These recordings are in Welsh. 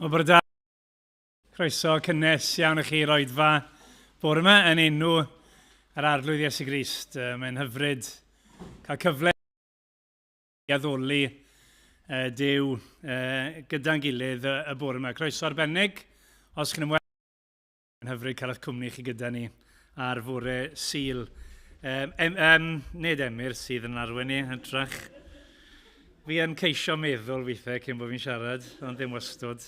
Wel, bore da. Croeso cynnes iawn i chi i'r oedfa bore yma yn enw yr Arglwydd Iesu Grist. Mae'n hyfryd cael cyfle i addoli Duw gyda'n gilydd y bore yma. Croeso arbennig os chi'n ymweld. Mae'n hyfryd cael eich cwmni chi gyda ni ar fore Sul. Um, em, um, nid Emyr sydd yn arwain ni, yn trach. Fi yn ceisio meddwl weithiau cyn bod fi'n siarad, ond ddim wastod.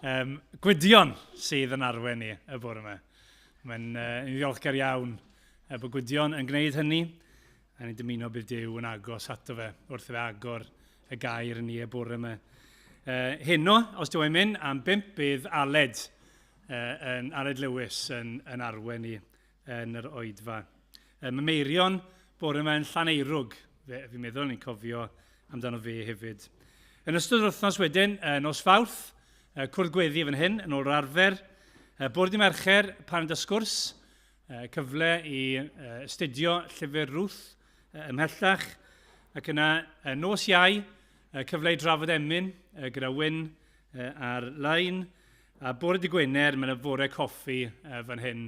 Um, Gwydion sydd yn arwain ni y bore yma. Mae'n ddiolchgar iawn bod Gwydion yn gwneud hynny, a ni'n dymuno bydd Duw yn agos ato fe wrth fe agor y gair yn ni y bore yma. Heno, os dwi mynd, am bimp bydd Aled, yn Aled Lewis yn, yn arwen ni yn yr oedfa. Mae Meirion bore yma yn Llaneirwg, fe, fi'n meddwl ni'n cofio amdano fe hefyd. Yn ystod yr wythnos wedyn, nos Fawrth, cwrdd gweddi fan hyn, yn ôl yr arfer, bore di Mercher, paned a sgwrs, cyfle i astudio llyfr Ruth ymhellach, ac yna nos Iau, cyfle i drafod emyn gyda Wyn ar-lein, a bore dy Gwener, mae yna fore coffi fan hyn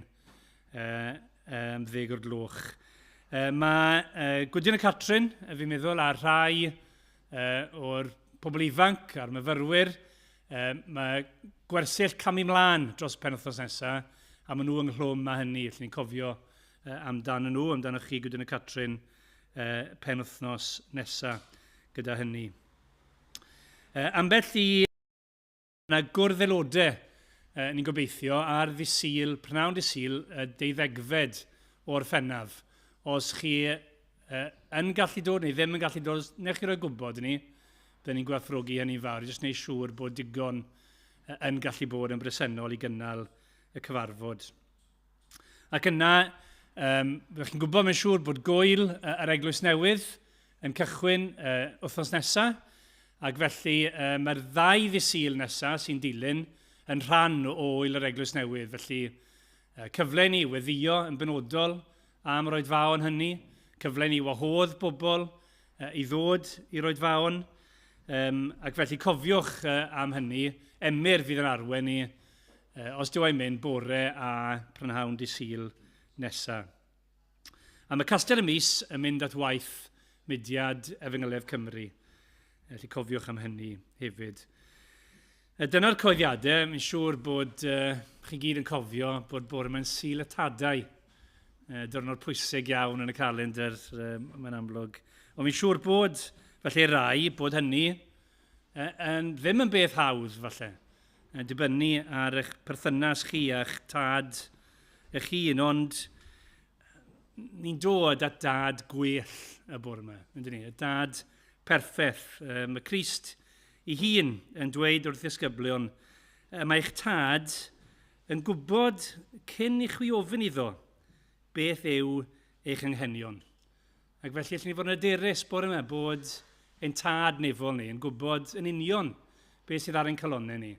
am 10 o'r gloch. Mae Gwydion a Catrin, fi'n meddwl, a rhai o'r pobl ifanc a'r myfyrwyr. Mae gwersyll camu mlaen dros y penwythnos nesaf, a maen nhw ynghlwm â hynny. Felly ni'n cofio amdano nhw, amdano chi Gwydion a Catrin, penwythnos nesaf gyda hynny. Ambell i yna gwrdd aelodau, ni'n gobeithio, ar ddydd Sul, prynhawn dydd Sul, y deuddegfed o Orffennaf. Os chi yn gallu dod neu ddim yn gallu dod, os newch chi roi gwybod i ni, byddwn ni'n gwerthfawrogi hynny'n fawr, jyst wneud siŵr bod digon yn gallu bod yn bresennol i gynnal y cyfarfod. Ac yna, um, fyddwch chi'n gwybod mae'n siŵr bod gwyl yr Eglwys Newydd yn cychwyn wythnos nesaf, ac felly mae'r ddau ddydd Sul nesaf sy'n dilyn yn rhan o Ŵyl yr Eglwys Newydd, felly cyfle i ni weddïo yn benodol am yr oedfaon hynny, cyfle i ni wahodd bobl i ddod i'r oedfaon, ac felly cofiwch am hynny, Emyr fydd yn arwain ni, os dyw e'n mynd, bore a prynhawn dydd Sul nesaf. A mae Castell y Mis yn mynd at waith mudiad Efengyledd Cymru. Felly cofiwch am hynny hefyd. Dyna'r coeddiadau. Mi'n siŵr bod uh, chi gyd yn cofio bod bore mae'n Sul y Tadau. Diwrnod pwysig iawn yn y calendr, uh, mae'n amlwg. Ond mi'n siŵr bod, felly rai, bod hynny uh, yn, ddim yn beth hawdd, falle. Yn dibynnu ar eich perthynas chi a'ch tad eich hun, ond ni'n dod at dad gwell y bore yma, yndyn ni? Y dad perffaith. Mae Crist ei hun yn dweud wrth ddisgyblion, mae eich tad yn gwybod cyn i chwi ofyn iddo beth yw eich anghenion. Ac felly allwn ni fod yn hyderus bore yma bod ein tad nefol ni yn gwybod yn union beth sydd ar ein calonnau ni,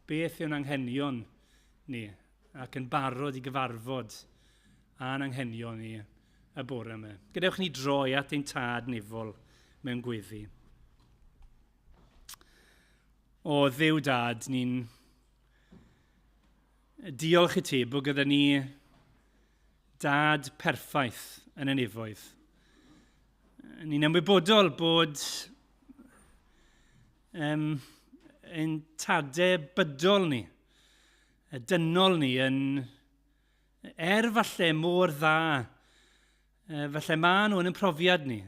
beth yw'n anghenion ni, ac yn barod i gyfarfod â'n anghenion ni y bore yma. Gadewch ni droi at ein tad nefol mewn gweddi. O Dduw Dad, ni'n diolch i ti bod gyda ni Dad perffaith yn y nefoedd. Ni'n ymwybodol bod um, ein tadau bydol ni, y dynol ni, yn er falle mor dda, falle maen nhw yn ein profiad ni,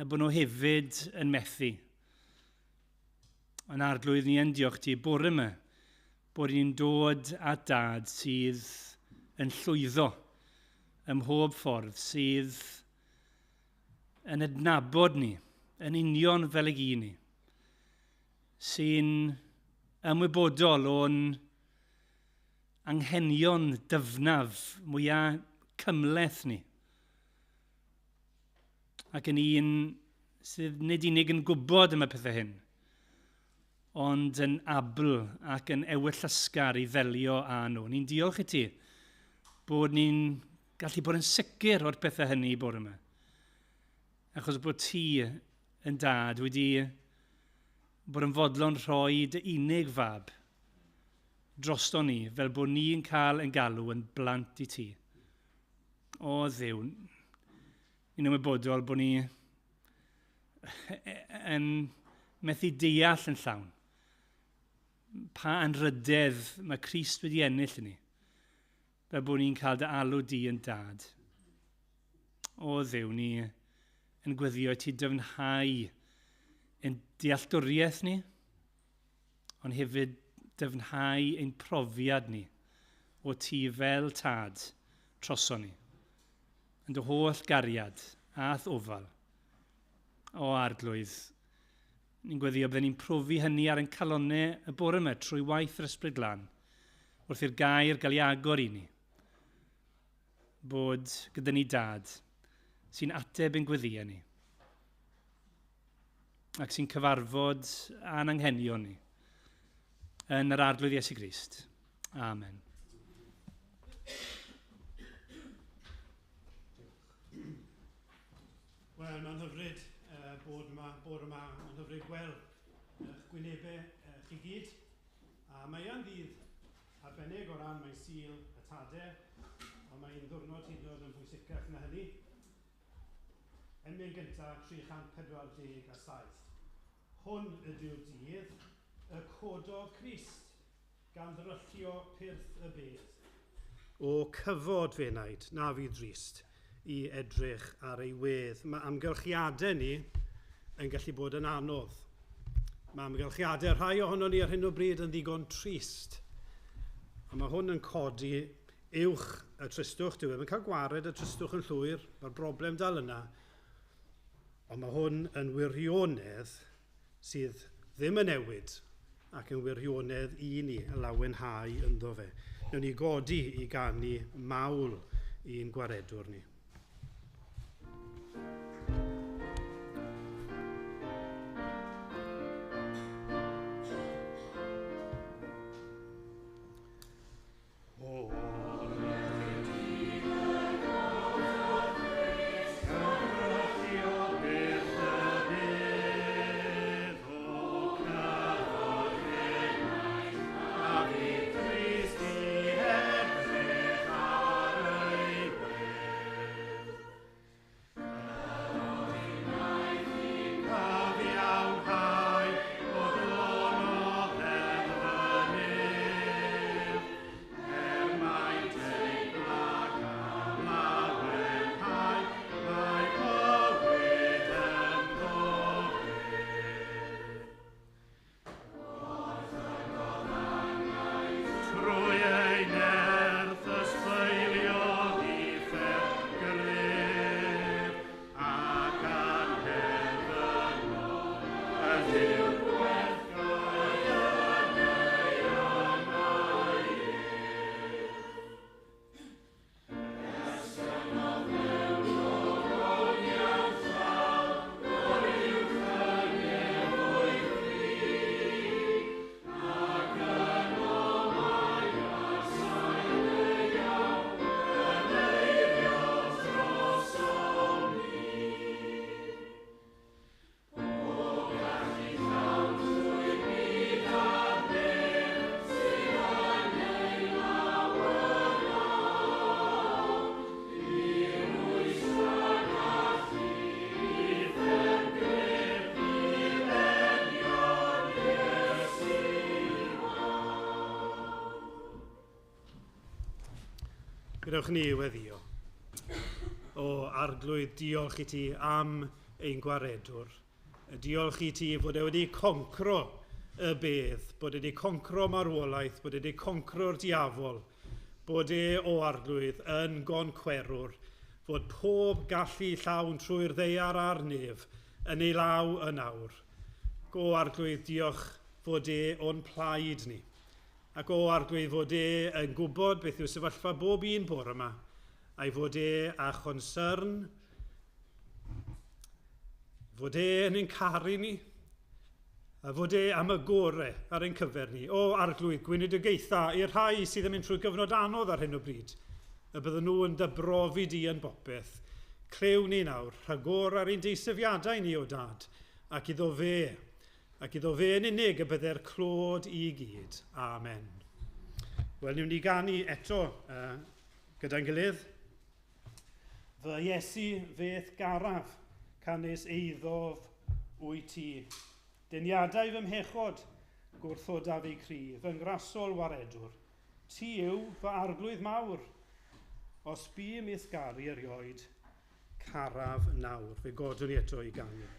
bod nhw hefyd yn methu. Yn arglwydd ni yn diolch ti bore yma bod ni'n dod at dad sydd yn llwyddo ym mhob ffordd, sydd yn adnabod ni, yn union fel ag i ni, sy'n ymwybodol o'n anghenion dyfnaf, mwyaf cymhleth ni, ac yn un sydd nid unig yn gwybod am y pethau hyn, ond yn abl ac yn ewyllysgar i ddelio â nhw. Ni'n diolch i ti bod ni'n gallu bod yn sicr o'r pethau hynny bore yma. Achos bod ti yn dad wedi Bod yn fodlon rhoi dy unig fab drosto ni, fel bod ni'n cael ein galw yn blant i ti. O Dduw, ni'n ymwybodol bod ni yn methu deall yn llawn pa anrhydedd mae Crist wedi ennill i ni, fel bod ni'n cael dy alw di yn dad. O Dduw, ni yn gweddio i ti dyfnhau ein dealltwriaeth ni, ond hefyd dyfnhau ein profiad ni o ti fel tad troson ni, yn dy holl gariad a'th ofal. O Arglwydd, ni'n gweddio bydden ni'n profi hynny ar ein calonnau y bore yma trwy waith yr Ysbryd Glân, wrth i'r gair gael ei agor i ni, bod gyda ni dad sy'n ateb ein gweddïau ni ac sy'n cyfarfod â'n anghenion ni yn yr Arglwydd Iesu Grist. Amen. Wel, mae'n hyfryd bod yma, bore yma. Mae'n hyfryd gweld eich gwynebau chi gyd. A mae yn ddydd arbennig o ran mae Sul y Tadau, ond mae'n ddiwrnod hyd yn oed yn bwysicach na hynny. Emyn gyntaf, 347. Hwn ydyw'r dydd, y cododd Crist, gan ddryllio pyrth y bedd. O cyfod fenaid, na fydd drist, i edrych ar ei wedd. Mae amgylchiadau ni yn gallu bod yn anodd. Mae amgylchiadau rhai ohono ni ar hyn o bryd yn ddigon trist. A mae hwn yn codi uwch y tristwch. Dyw e ddim yn cael gwared y tristwch yn llwyr. Mae'r broblem dal yna. Ond mae hwn yn wirionedd sydd ddim yn newid ac yn wirionedd i ni lawenhau ynddo fe. Newn ni godi i ganu mawl i'n gwaredwr ni. Gadewch ni weddio. O Arglwydd, diolch i ti am ein gwaredwr. Diolch i ti fod e wedi concro y bedd, bod e wedi concro marwolaeth, bod e wedi concro'r diafol, bod e o Arglwydd yn goncwerwr, fod pob gallu llawn trwy'r ddaear a'r nef yn ei law yn awr. Go Arglwydd, diolch fod e o'n plaid ni. Ac o Arglwydd fod e yn gwybod beth yw sefyllfa bob un bore yma, a'i fod e â chonsern, fod e yn ein caru ni, a fod e am y gore ar ein cyfer ni. O Arglwydd, gweinidogaetha i'r rhai sydd yn mynd trwy gyfnod anodd ar hyn o bryd, y bydden nhw yn dybrofi di yn bopeth. Clyw ni nawr, rhagor ar ein deisyfiadau ni o dad, ac iddo fe. Ac iddo fe yn unig y bydde'r clod i gyd. Amen. Wel, ni'n mynd i ganu eto gyda'n gilydd. Fy Iesu fe'th garaf, canys eiddof wyt ti. Deniadau fy mhechod, gwrthodaf eu cri, fy ngrasol waredwr. Ti yw fy arglwydd mawr. Os bûm i'th garu erioed, caraf nawr. Fe godwn ni eto i ganu.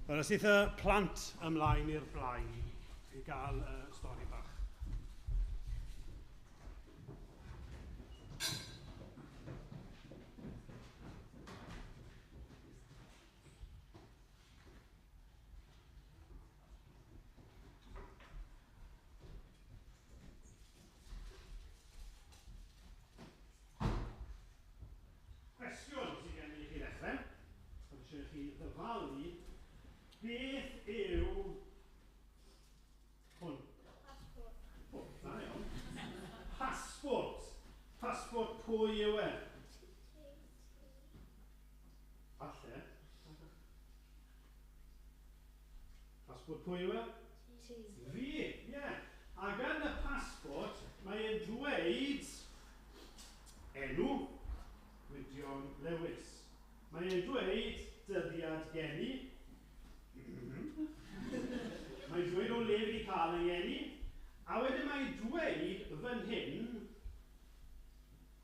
Wel, os eith y plant ymlaen i'r blaen i gael y stori bach. Cwestiwn sydd gen i chi ddechrau. Oedd eisiau chi ddyfalu. Beth yw hwn? Passport. O, da iawn. Passport. Passport pwy yw e? Falle. Passport pwy yw e? Ti. Fi, ie. Yeah. Ac yn y passport, mae e'n dweud enw Gwydion Lewis. Mae e'n dweud dyddiad geni. Mae'n dweud o le fi wedi cael ei eni. A wedyn mae'n dweud fan hyn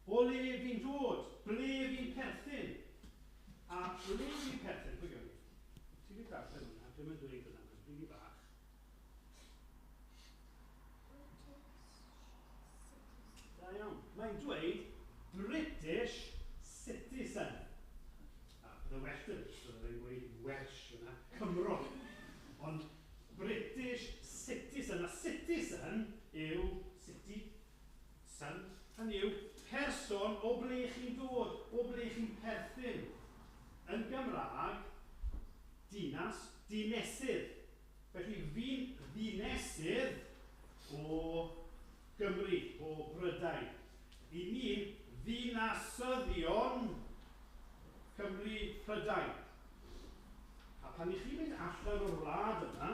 o le fi'n dod, ble fi'n perthyn. A ble fi'n perthyn, pwy gywir? Ti wedi darllen hwnna, dwi'n mynd dweud hwnna, mae'n rili bach. Da iawn. Mae'n dweud British citizen. A bydde well dyn, bydde fe'n gweud Welsh yna, Cymro. Ond British citizen, a citizen yw city, son, hynny yw person o ble chi'n dod, o ble chi'n perthyn. Yn Gymraeg, dinas, dinesydd. Felly fi'n ddinesydd o Gymru, o Brydain. I ni'n ddinasyddion Cymru Prydain. A pan i chi'n mynd allan o'r wlad yma,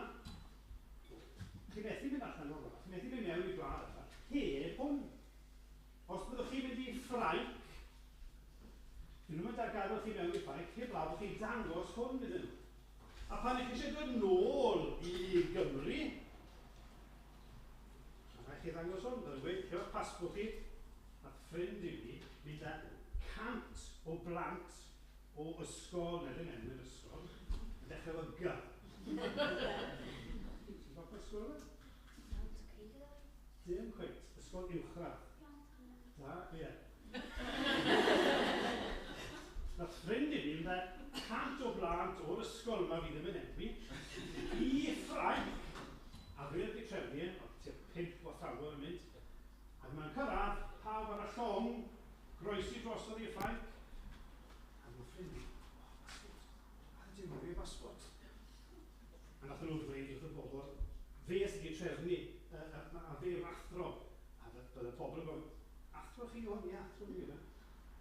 chi'n methu mynd allan o'r wlad, chi'n methu mynd mewn i gwlad yma, heb hwn. Os byddwch chi'n mynd i Ffrainc, dyn nhw'n mynd ar gadael chi mewn i Ffrainc, heb law bod chi'n dangos hwn iddyn nhw. A pan ych chi eisiau dod nôl i Gymru, a rhaid chi ddangos hwn, byddwn gweud, cewch pasbort chi, a ffrind i fi, fynd â 100 o blant o ysgol, neu ddim enw'r ysgol, yn dechrau efo G. Ti'n gwybod pa ysgol yna? Dim cweit, ysgol uwchradd. Da, ie. Nath ffrind i fi mynd â 100 o blant o'r ysgol yma fi ddim yn enwi, i Ffrainc. A fe wedi trefnu, oedd tua 5 o athrawon yn mynd, ac mae'n cyrraedd, pawb ar y llong, groesi drosodd i Ffrainc. A mae ffrind i, oh, passport. A ydyn nhw, fi passport. A nath nhw ddweud wrth y bobl, fe sydd wedi trefnu, a fe yw'r athro. A bydde pobl yn gofyn, athro chi o'n, ie, athro fi yna.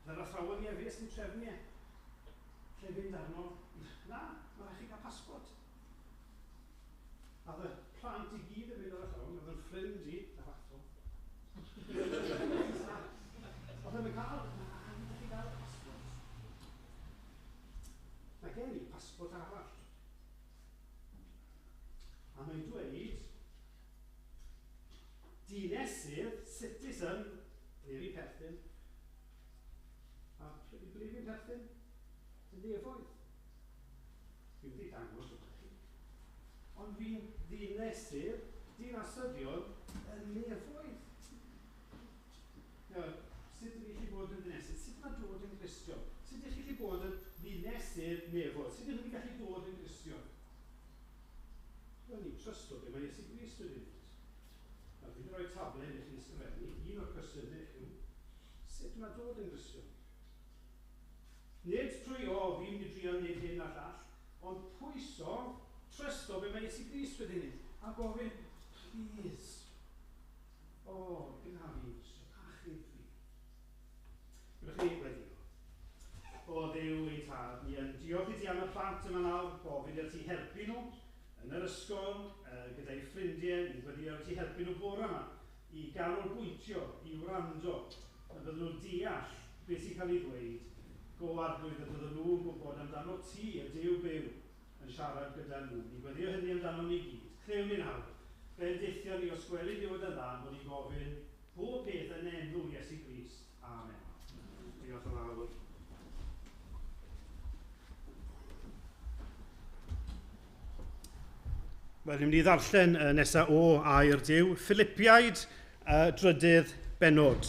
Bydde'r athrawon, ie, fe sydd wedi trefnu e. Lle fynd arno, na, mae rhaid chi gael passport. A dde plant i gyd yn mynd ar y llong, oedd yn ffrind i, yr athro. Oedd e'n cael, na, rhaid chi gael passport. Mae gen i passport arall. A mae'n dweud, dinesydd, citizen, ble fi'n perthyn? A ble fi'n perthyn? Y nefoedd. Fi wedi dangos wrthych chi. Ond fi'n ddinesydd, dinasyddion, y nefoedd. Nawr, sut ydych chi'n bod yn ddinesydd? Sut mae dod yn Gristion? Sut ydych chi'n bod yn ddinesydd nefoedd? Sut ydych chi'n gallu dod yn Gristion? Wel, ni'n trysto be mae Iesu Grist wedi wneud. Nawr, fi wedi rhoi tablen i chi ysgrifennu. Un o'r cwestiynau yw, sut mae dod yn Gristion? Nid trwy, o, fi'n mynd i drio wneud hyn a llall, ond pwyso, trysto be mae Iesu Grist wedi wneud, a gofyn, please, o, gyna fi, achub fi. Gwyddoch chi weddio. O Dduw ein tad, ni yn diolch i ti am y plant yma nawr, gofyn i ti helpu nhw yn yr ysgol, gyda'i ffrindiau, ni'n gweddio i ti helpu nhw bore yma i ganolbwyntio, i wrando, y bydden nhw'n deall beth sy'n cael ei ddweud, go arglwydd y bydden nhw'n gwybod amdano ti, y Duw byw, yn siarad gyda nhw. Ni'n gweddio hynny amdano ni gyd. Clyw ni'n hawdd. Bendithio ni os gweli di fod yn dda, bod ni'n gofyn pob peth yn enw Iesu Grist. Amen. Diolch yn fawr. Wel, ni'n mynd i ddarllen nesaf o air Duw, Philippiaid, drydydd bennod.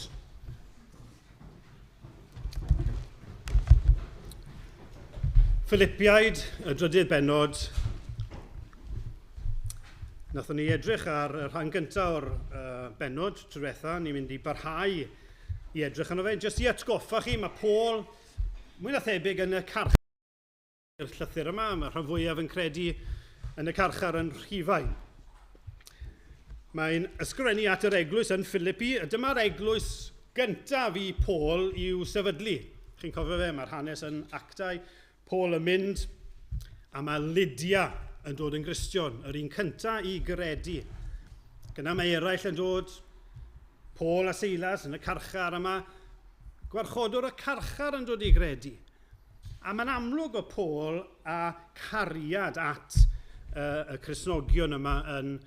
Philippiaid, y drydydd bennod. Nathon ni edrych ar y rhan gyntaf o'r bennod tro diwetha, ni'n mynd i barhau i edrych arno fe. Jyst i atgoffa chi, mae Paul mwy na thebyg yn y carchar llythyr yma, mae rhan fwyaf yn credu yn y carchar yn Rhufain. Mae'n ysgrifennu at yr eglwys yn Philippi, a dyma'r eglwys gyntaf i Paul i'w sefydlu. Chi'n cofio fe, mae'r hanes yn Actau. Paul yn mynd, a mae Lydia yn dod yn Gristion, yr un cyntaf i gredu. Gyna mae eraill yn dod, Paul a Silas yn y carchar yma, gwarchodwr y carchar yn dod i gredu. A mae'n amlwg o Paul a cariad at y Cristnogion yma yn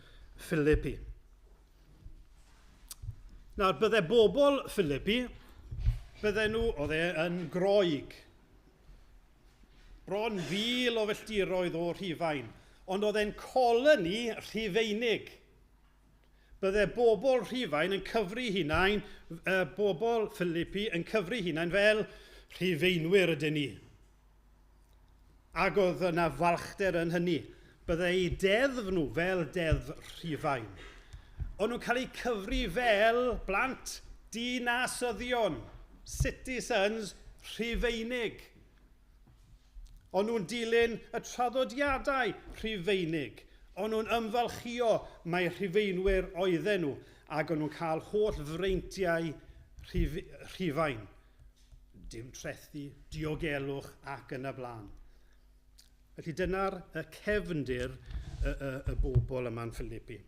Philippi. Nawr, bydde bobl Philippi, bydde nhw, oedd e yn Groeg, bron 1,000 o filltiroedd o Rhufain, ond oedd e'n coloni Rhufeinig. Bydde bobl Rhufain yn cyfri hunain, bobl Philippi yn cyfri hunain fel Rhufeinwyr ydyn ni. Ac oedd yna falchder yn hynny. Bydde eu deddf nhw fel deddf Rhufain. O'n nhw'n cael eu cyfri fel blant dinasyddion, citizens Rhufeinig. O'n nhw'n dilyn y traddodiadau Rhufeinig. O'n nhw'n ymfalchïo mai Rhufeinwyr oedden nhw, ac o'n nhw'n cael holl freintiau Rhufain. Dim trethu, diogelwch ac yn y blaen. Felly dyna'r y cefndir y bobl yma'n Philippi.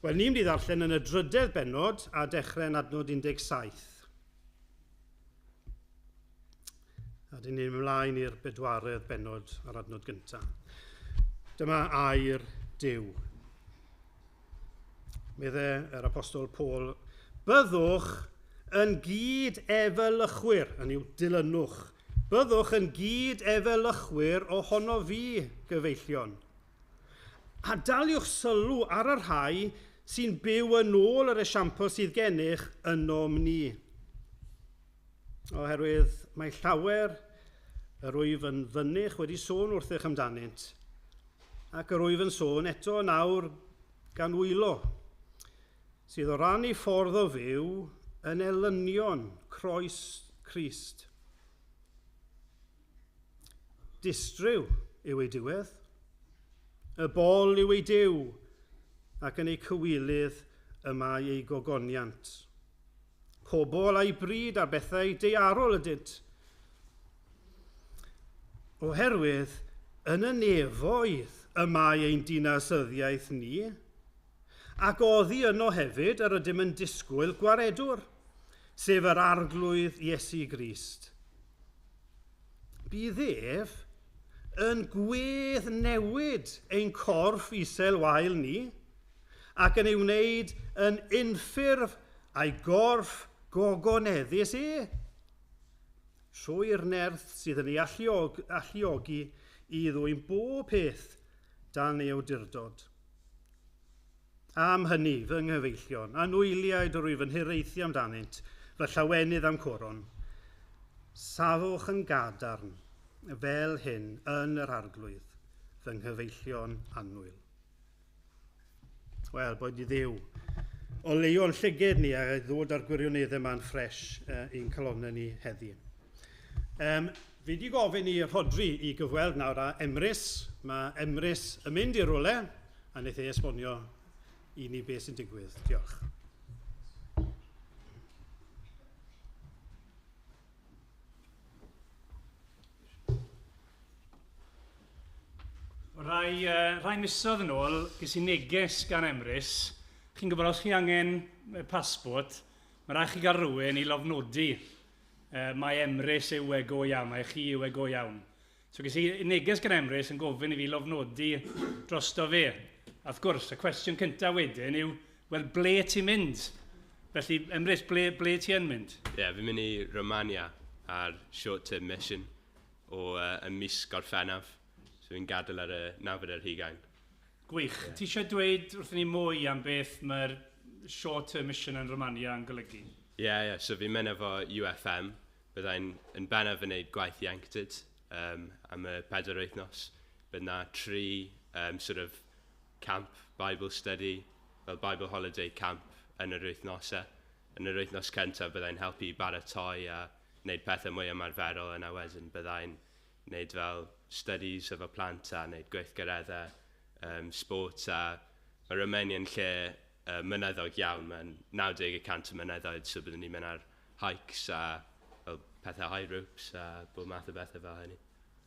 Wel, ni'n mynd i ddarllen yn y drydedd bennod a dechrau yn adnod 17. A dyn ni'n ymlaen i'r bedwaredd bennod a'r adnod gyntaf. Dyma air Duw. Medde yr apostol Paul, byddwch yn gyd efelychwyr, yn yw dilynwch. Byddwch yn gyd efelychwyr ohono fi, gyfeillion. A daliwch sylw ar y rhai sy'n byw yn ôl yr esiampl sydd gennych ynom ni. Oherwydd mae llawer yr wyf yn fynych wedi sôn wrthych amdanynt, ac yr wyf yn sôn eto nawr gan wylo, sydd o ran ei ffordd o fyw yn elynion croes Crist. Distryw yw ei diwedd, y bol yw ei Duw, ac yn ei cywilydd y mae ei gogoniant. Pobl a'i bryd ar bethau daearol ydynt. Oherwydd, yn y nefoedd y mae ein dinasyddiaeth ni, ac oddi yno hefyd yr ydym yn disgwyl gwaredwr, sef yr Arglwydd Iesu Grist. Bydd ef yn gwedd newid ein corff isel wael ni, ac yn ei wneud yn unffurf a'i gorff gogoneddus e, trwy'r nerth sydd yn ei alluogi i ddwyn bob peth dan ei awdurdod. Am hynny, fy nghyfeillion, anwyliaid yr wyf yn hiraethu amdanynt, fy llawenydd am coron, safwch yn gadarn fel hyn yn yr Arglwydd, fy nghyfeillion annwyl. Wel, boed i Dduw oleuo'n llyged ni a ddod â'r gwirioneddau yma'n ffres i'n calonnau ni heddi. Fi wedi gofyn i Rhodri i gyfweld nawr â Emrys. Mae Emrys yn mynd i rywle a wneith ei esbonio i ni beth sy'n digwydd. Diolch. Rhai misoedd yn ôl, ges i neges gan Emrys. Chi'n gwybod, os chi angen passport, mae rhaid chi gael rhywun i lofnodi. Mae Emrys yw e go iawn, mae chi yw e go iawn. So ges i neges gan Emrys yn gofyn i fi lofnodi drosto fe. A wrth gwrs, y cwestiwn cyntaf wedyn yw, wel, ble ti'n mynd? Felly, Emrys, ble ti yn mynd? Ie, yeah, fi'n mynd i Romania ar short-term mission o ym mis Gorffennaf. So fi'n gadael ar y 29. Gwych. Yeah. Ti eisiau dweud wrthyn ni mwy am beth mae'r short-term mission yn Romania yn golygu? Ie, yeah. So fi'n mynd efo UFM. Byddai'n yn bennaf yn gwneud gwaith ieuenctid am y 4 wythnos. Bydd na 3 sort of camp, Bible study, fel Bible holiday camp yn yr wythnosau. Yn yr wythnos cyntaf byddai'n helpu i baratoi a wneud pethau mwy ymarferol, yna wedyn byddai'n wneud fel studies efo plant a wneud gweithgareddau, sport, a mae Romania yn lle mynyddog iawn, mae'n 90% o mynyddoedd, so byddwn ni'n mynd ar hikes a fel pethau high ropes a bob math o bethau fel hynny.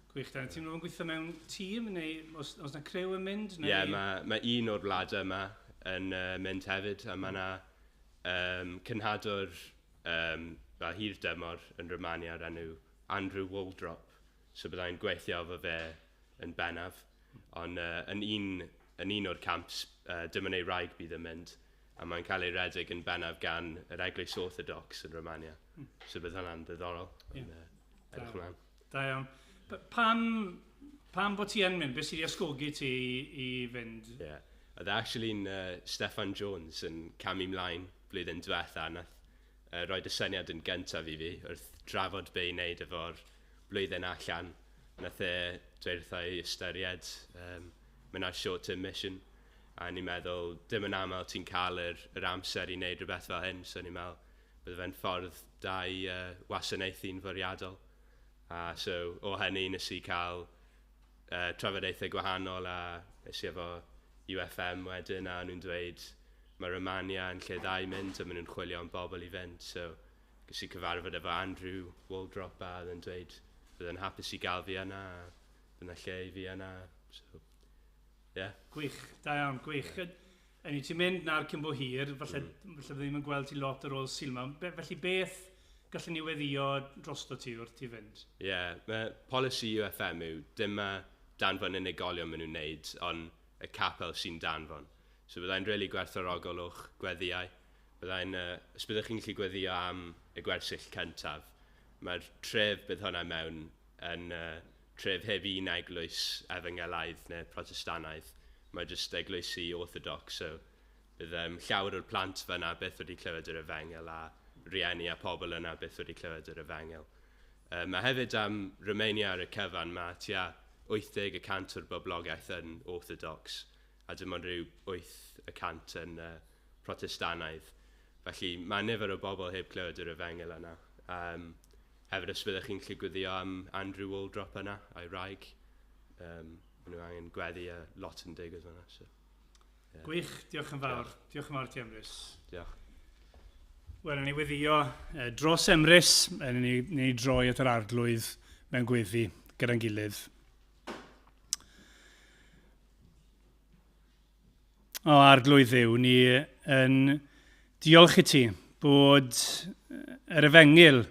Gwych, Dan. Ti'n mynd gweithio mewn tîm neu os na criw yn mynd? Ie, yeah, mae un o'r wlad yma yn mynd hefyd, a mae yna cynhadwr fel hir dymor yn Romania o'r enw Andrew Waldrop. So byddai'n gweithio efo fe yn bennaf. Ond yn un o'r camps, dim ond ei wraig bydd yn mynd, a mae'n cael ei redeg yn bennaf gan yr Eglwys Orthodox yn Romania. So bydd hwnna'n ddiddorol. Yeah. Edrych ymlaen. Da iawn. Pam bod ti yn mynd? Beth sydd wedi ysgogi ti i fynd? Ie. Yeah. Oedd actually'n Steffan Jones yn camu mlaen blwyddyn diwetha. Nath roed y syniad yn gyntaf i fi wrth drafod be i wneud efo'r blwyddyn allan. Nath e dweud wrtha i ystyried mynd ar short-term mission. A ni'n meddwl, dim yn aml ti'n cael yr amser i wneud rhywbeth fel hyn. So ni'n meddwl, bydde fe'n ffordd da i wasanaethu'n fwriadol. A so, o hynny, nes i cael trafodaethau gwahanol, a nes i efo UFM wedyn, a nhw'n dweud mae Romania yn lle dda i mynd, a maen nhw'n chwilio am bobl i fynd. So, Ges i cyfarfod efo Andrew Waldrop a oedd yn dweud bydd yn hapus i gael fi yna, a bydd yna lle i fi yna. So, yeah. Gwych, da iawn, gwych. Yeah. Enni, ti'n mynd na'r cyn bo hir, falle, falle ddim yn gweld ti lot ar ôl Sul 'ma. Be, felly beth gallwn ni weddio drosto ti wrth ti fynd? Ie, yeah, mae polisi UFM yw dim y danfon unigolion maen nhw'n wneud, ond y capel sy'n danfon. So byddai'n really gwerthfawrogol o'ch gweddiau. Byddai'n, os byddwch chi'n gallu gweddio am y gwersyll cyntaf, mae'r tref bydd hwnna mewn yn tref heb un eglwys efengelaidd neu protestanaidd. Mae jyst eglwysi orthodox, so bydd llawer o'r plant fyna byth wedi clywed yr efengyl a rieni a pobl yna byth wedi clywed yr efengyl. Mae hefyd am Romania ar y cyfan, mae tua 80% o'r boblogaeth yn orthodox a dim ond rhyw 8% yn protestanaidd. Felly mae nifer o bobl heb clywed yr efengyl yna. Hefyd os byddwch chi'n gallu gweddio am Andrew Waldrop yna, a'i wraig, maen nhw angen gweddi a lot yn digwydd fyna. So, yeah. Gwych, diolch yn fawr. Diolch, diolch yn fawr ti, Emrys. Diolch. Wel, ni weddio dros Emrys, ni droi at yr Arglwydd mewn gweddi gyda'n gilydd. O, Arglwydd Dduw, ni yn diolch i ti bod yr efengyl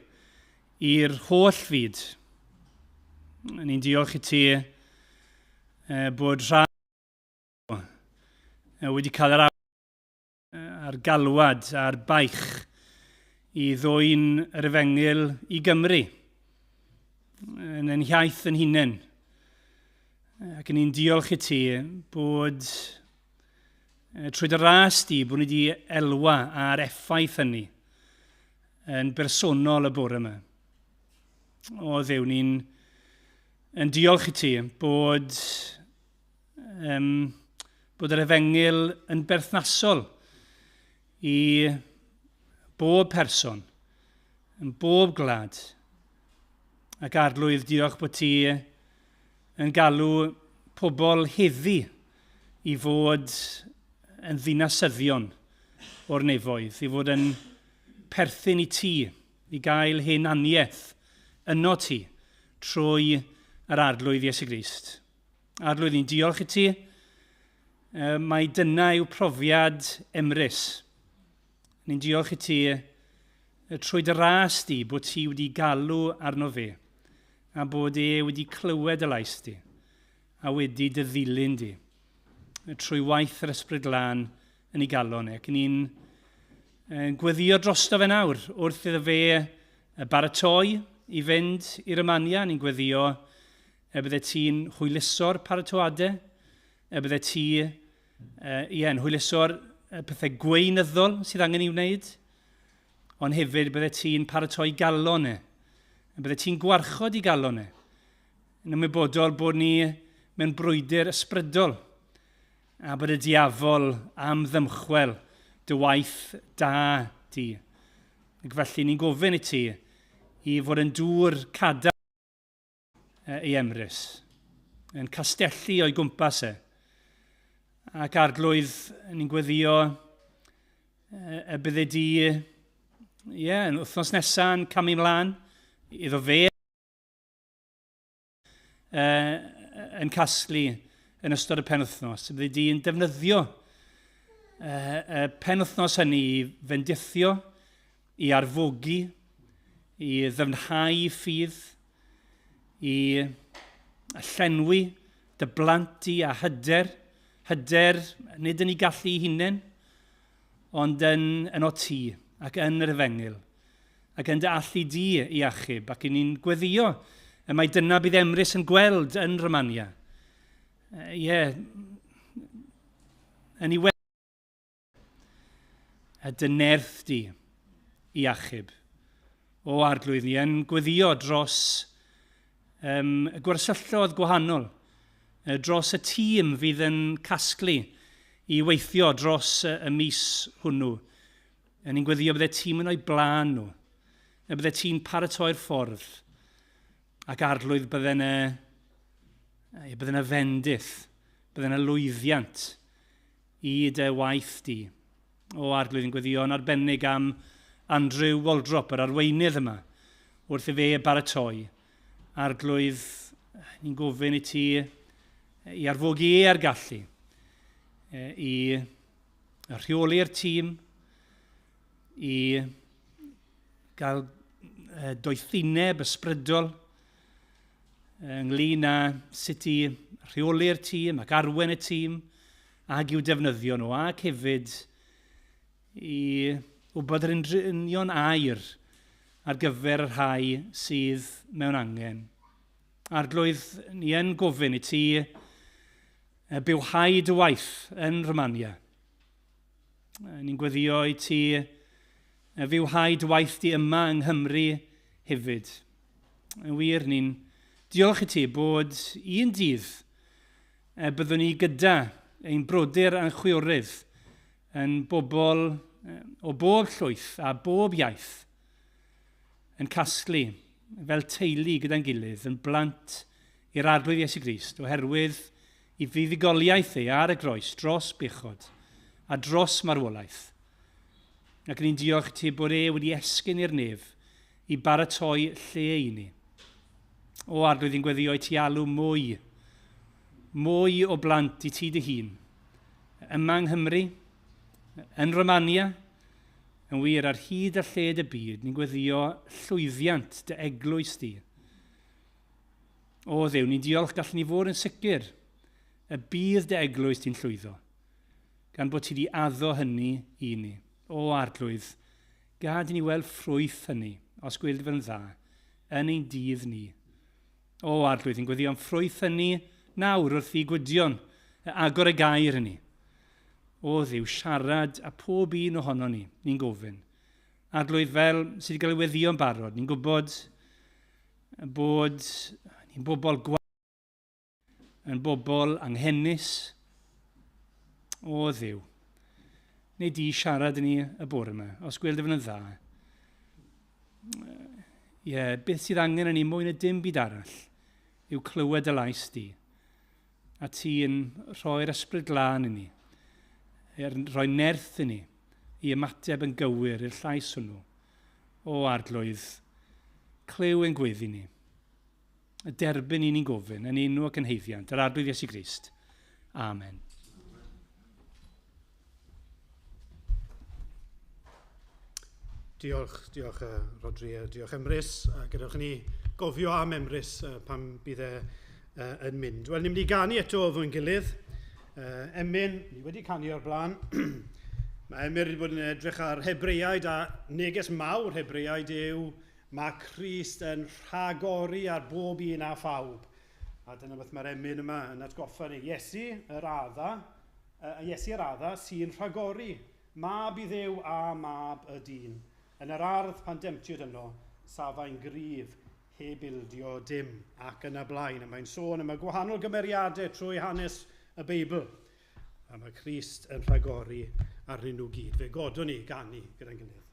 i'r holl fyd. Ni'n diolch i ti bod rhan wedi cael yr a'r galwad a'r baich i ddwyn yr efengyl i Gymru yn ein hiaith yn hunain. Ac ni'n diolch i ti bod trwy dy ras di bod ni wedi elwa ar effaith hynny yn bersonol y bore yma. O Dduw, ni'n yn diolch i ti bod bod yr efengyl yn berthnasol i bob person, yn bob gwlad. Ac Arglwydd, diolch bod ti yn galw pobl heddi i fod yn ddinasyddion o'r nefoedd, i fod yn perthyn i ti, i gael hunaniaeth yno ti trwy yr Arglwydd Iesu Grist. Arglwydd, ni'n diolch i ti. Mai dyna yw profiad Emrys. Ni'n diolch i ti trwy dy ras di bod ti wedi galw arno fe a bod e wedi clywed y lais di a wedi dy ddilyn di trwy waith yr Ysbryd Glân yn ei galon e. Ac ni'n gweddio drosto fe nawr wrth iddo fe baratoi i fynd i Romania. Ni'n gweddio y bydde ti'n hwyluso'r paratoadau, y bydde ti ie, yn hwyluso'r pethau gweinyddol sydd angen ei wneud, ond hefyd bydde ti'n paratoi galon e, y bydde ti'n gwarchod i galon e, yn ymwybodol bod ni mewn brwydr ysbrydol a bod y diafol am ddymchwel dy waith da di. Ac felly ni'n gofyn i ti i fod yn dŵr cadarn i Emrys, yn castellu o'i gwmpas e. Ac Arglwydd, ni'n gweddio y bydde di, ie, yeah, yn wythnos nesaf yn camu mlaen iddo fe yn casglu yn ystod y penwythnos. Bydde di yn defnyddio y penwythnos hynny i fendithio, i arfogi, i ddyfnhau ffydd, i llenwi dy blant di a hyder, hyder nid yn ei gallu ei hunain, ond yn, yn o ti ac yn yr efengyl, ac yn dy allu di i achub, ac i ni'n gweddio, y mae dyna bydd Emrys yn gweld yn Romania. Ie, yeah, yn ei a dy nerth di i achub. O Arglwydd, ni yn gweddio dros y gwersyllodd gwahanol, dros y tîm fydd yn casglu i weithio dros y mis hwnnw. Yn ni'n gweddio bydde tîm yn o'i blaen nhw, y bydde ti'n paratoi'r ffordd, ac Arglwydd bydde yna, bydde yna fendith, bydde yna lwyddiant i dy waith di. O Arglwydd, yn gweddio yn arbennig am Andrew Waldrop, yr arweinydd yma, wrth i fe baratoi. Arglwydd, ni'n gofyn i ti i arfogi e ar gallu, i rheoli'r tîm, i gael doethineb ysbrydol ynglyn â sut i rheoli'r tîm ac arwen y tîm ac i'w defnyddio nhw, ac hefyd i wybod yr union air ar gyfer y rhai sydd mewn angen. Arglwydd, ni yn gofyn i ti bywhau dy waith yn Romania. Ni'n gweddio i ti fywhau dy waith di yma yng Nghymru hefyd. Yn wir, ni'n diolch i ti bod un dydd byddwn ni gyda ein brodyr a'n chwiorydd yn bobl o bob llwyth a bob iaith yn casglu fel teulu gyda'n gilydd yn blant i'r Arglwydd Iesu Grist oherwydd i fuddugoliaeth ei ar y groes dros bechod a dros marwolaeth. Ac ni'n diolch i ti bod e wedi esgyn i'r nef i baratoi lle i ni. O Arglwydd, i'n gweddio i ti alw mwy, mwy o blant i ti dy hun. Yma yng Nghymru, yn Romania, yn wir ar hyd a lled y byd, ni'n gweddio llwyddiant dy eglwys di. O Dduw, ni'n diolch gallwn ni fod yn sicr y bydd dy eglwys di'n llwyddo, gan bod ti di addo hynny i ni. O Arglwydd, gad i ni weld ffrwyth hynny, os gweld yn dda, yn ein dydd ni. O Arglwydd, ni'n gweddio am ffrwyth hynny nawr wrth i Gwydion agor y gair i ni. O Dduw, siarad a pob un ohono ni, ni'n gofyn. Arglwydd, fel sydd wedi cael ei weddïo'n barod, ni'n gwybod bod ni'n bobl gwael, yn bobl anghenus. O Dduw, neu di siarad i ni y bore yma, os gweld ef yn dda. Ie, yeah, beth sydd angen yn ni mwy na dim byd arall yw clywed y lais di. A ti'n rhoi'r ysbryd glân i ni, rhoi nerth i ni i ymateb yn gywir i'r llais hwnnw. O Arglwydd, clyw ein gweddi ni. Y derbyn i ni'n gofyn, yn enw ac yn heiddiant, yr Arglwydd Iesu Grist. Amen. Diolch, diolch Rodri, diolch Emrys. A gadewch ni gofio am Emrys pan bydd e yn mynd. Wel, ni'n mynd i ganu eto o fwy'n gilydd. Emyn, ni wedi canu o'r blaen. Mae Emyr wedi bod yn edrych ar Hebreaid a neges mawr Hebreaid yw mae Crist yn rhagori ar bob un a phawb. A dyna beth mae'r emyn yma yn atgoffa ni. Iesu yr adda, Iesu yr adda sy'n rhagori. Mab i Dduw a mab y dyn. Yn yr ardd pan demtiwyd yno, safai'n gryf heb ildio dim ac yn y blaen. A mae'n sôn am y gwahanol gymeriadau trwy hanes y Beibl. A mae Crist yn rhagori arnyn nhw gyd. Fe godwn ni ganu gyda'n gilydd.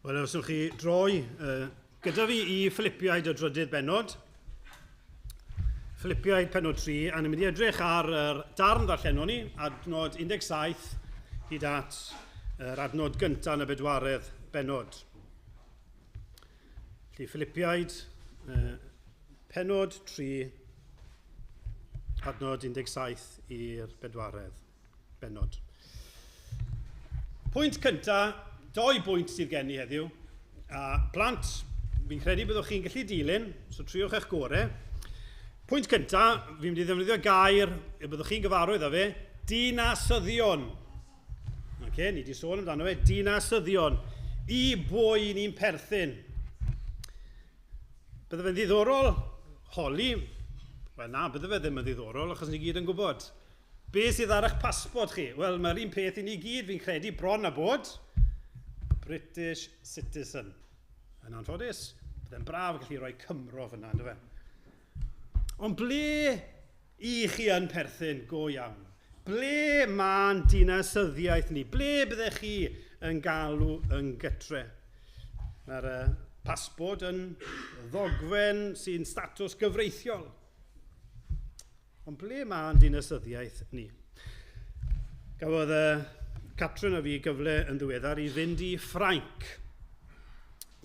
Wel, os wnewch chi droi gyda fi i Philipiaid y drydydd bennod. Philipiaid pennod 3, a ni'n mynd i edrych ar yr darn ddarllenon ni, adnod 17 hyd at yr adnod gyntaf yn y bedwaredd bennod. Felly, Philipiaid, pennod 3, adnod 17 i'r bedwaredd bennod. Pwynt cyntaf, doi bwynt sydd gen i heddiw. A plant, fi'n credu byddwch chi'n gallu dilyn, so triwch eich gore. Pwynt cyntaf, fi'n mynd i ddefnyddio gair y byddwch chi'n gyfarwydd â fe, dinasyddion. Okay, ni wedi sôn amdano fe, dinasyddion. I bwy ni'n perthyn. Bydde fe'n ddiddorol holi, wel na, bydde fe ddim yn ddiddorol, achos ni gyd yn gwybod. Be sydd ar eich pasbort chi? Wel, mae'r un peth i ni gyd, fi'n credu, bron a bod. British citizen. Yn anffodus, bydde'n braf gallu rhoi Cymro fyna, ynddo fe? Ond ble i chi yn perthyn go iawn? Ble mae'n dinasyddiaeth ni? Ble byddech chi yn galw yn gytre? Mae'r pasbort yn ddogfen sy'n statws gyfreithiol. Ond ble mae'n dinasyddiaeth ni? Gafodd Catrin a fi gyfle yn ddiweddar i fynd i Ffrainc.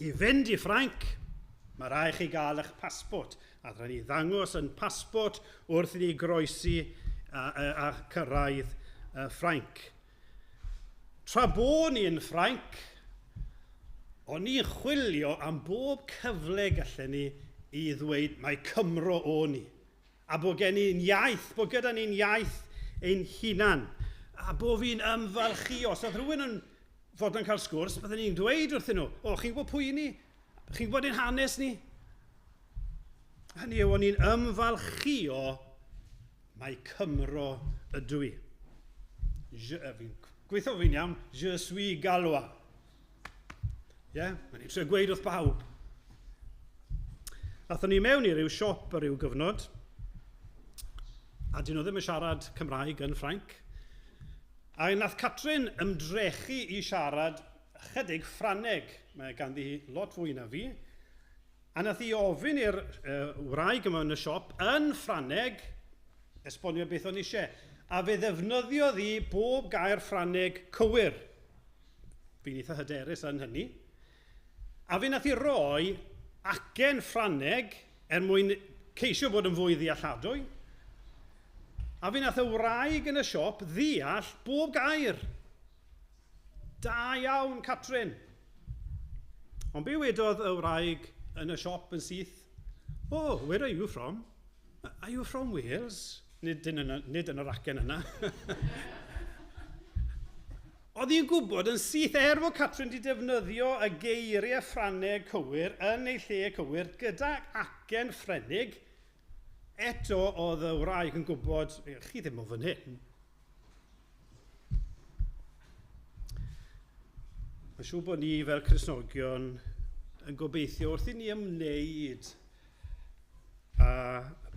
I fynd i Ffrainc, mae rhaid chi gael eich pasbort. A rhaid ni ddangos yn pasbort wrth i ni groesi a cyrraedd Ffrainc. Tra bo ni yn Ffrainc, o'n ni'n chwilio am bob cyfle gallen ni i ddweud mae Cymro o'n ni. A bod gen i'n iaith, bod gyda ni'n iaith ein hunan. A bod fi'n ymfalchio. Os oedd rhywun yn fod yn cael sgwrs, byddwn ni'n dweud wrthyn nhw, o, chi'n gwybod pwy ni? Chi'n gwybod ein hanes ni? Hynny yw, o'n i'n ymfalchio mae Cymro ydw i. Fi'n gweithio fi'n iawn, je suis Gallois. Ie, yeah? Mae'n i'n trio gweud wrth bawb. Athon ni mewn i ryw siop ar ryw gyfnod, a dyn nhw ddim yn siarad Cymraeg yn Ffrainc. A nath Catrin ymdrechu i siarad chydig Ffrangeg. Mae ganddi hi lot fwy na fi. A nath hi ofyn i'r wraig yma yn y siop yn Ffrangeg, esbonio beth o'n eisiau. A fe ddefnyddiodd hi bob gair Ffrangeg cywir. Fi'n eitha hyderus yn hynny. A fe nath hi roi acen Ffrangeg er mwyn ceisio bod yn fwy ddealladwy. A fe nath y wraig yn y siop ddeall bob gair. Da iawn, Catrin. Ond be wedodd y wraig yn y siop yn syth? Oh, where are you from? Are you from Wales? Nid yn yr acen yna. Oedd hi'n gwybod yn syth, er fod Catrin wedi defnyddio y geiriau Ffrangeg cywir yn ei lle cywir gydag acen Ffrengig, eto oedd y wraig yn gwybod, chi ddim o fan hyn. Mae'n siŵr bod ni fel Cristnogion yn gobeithio wrth i ni ymwneud â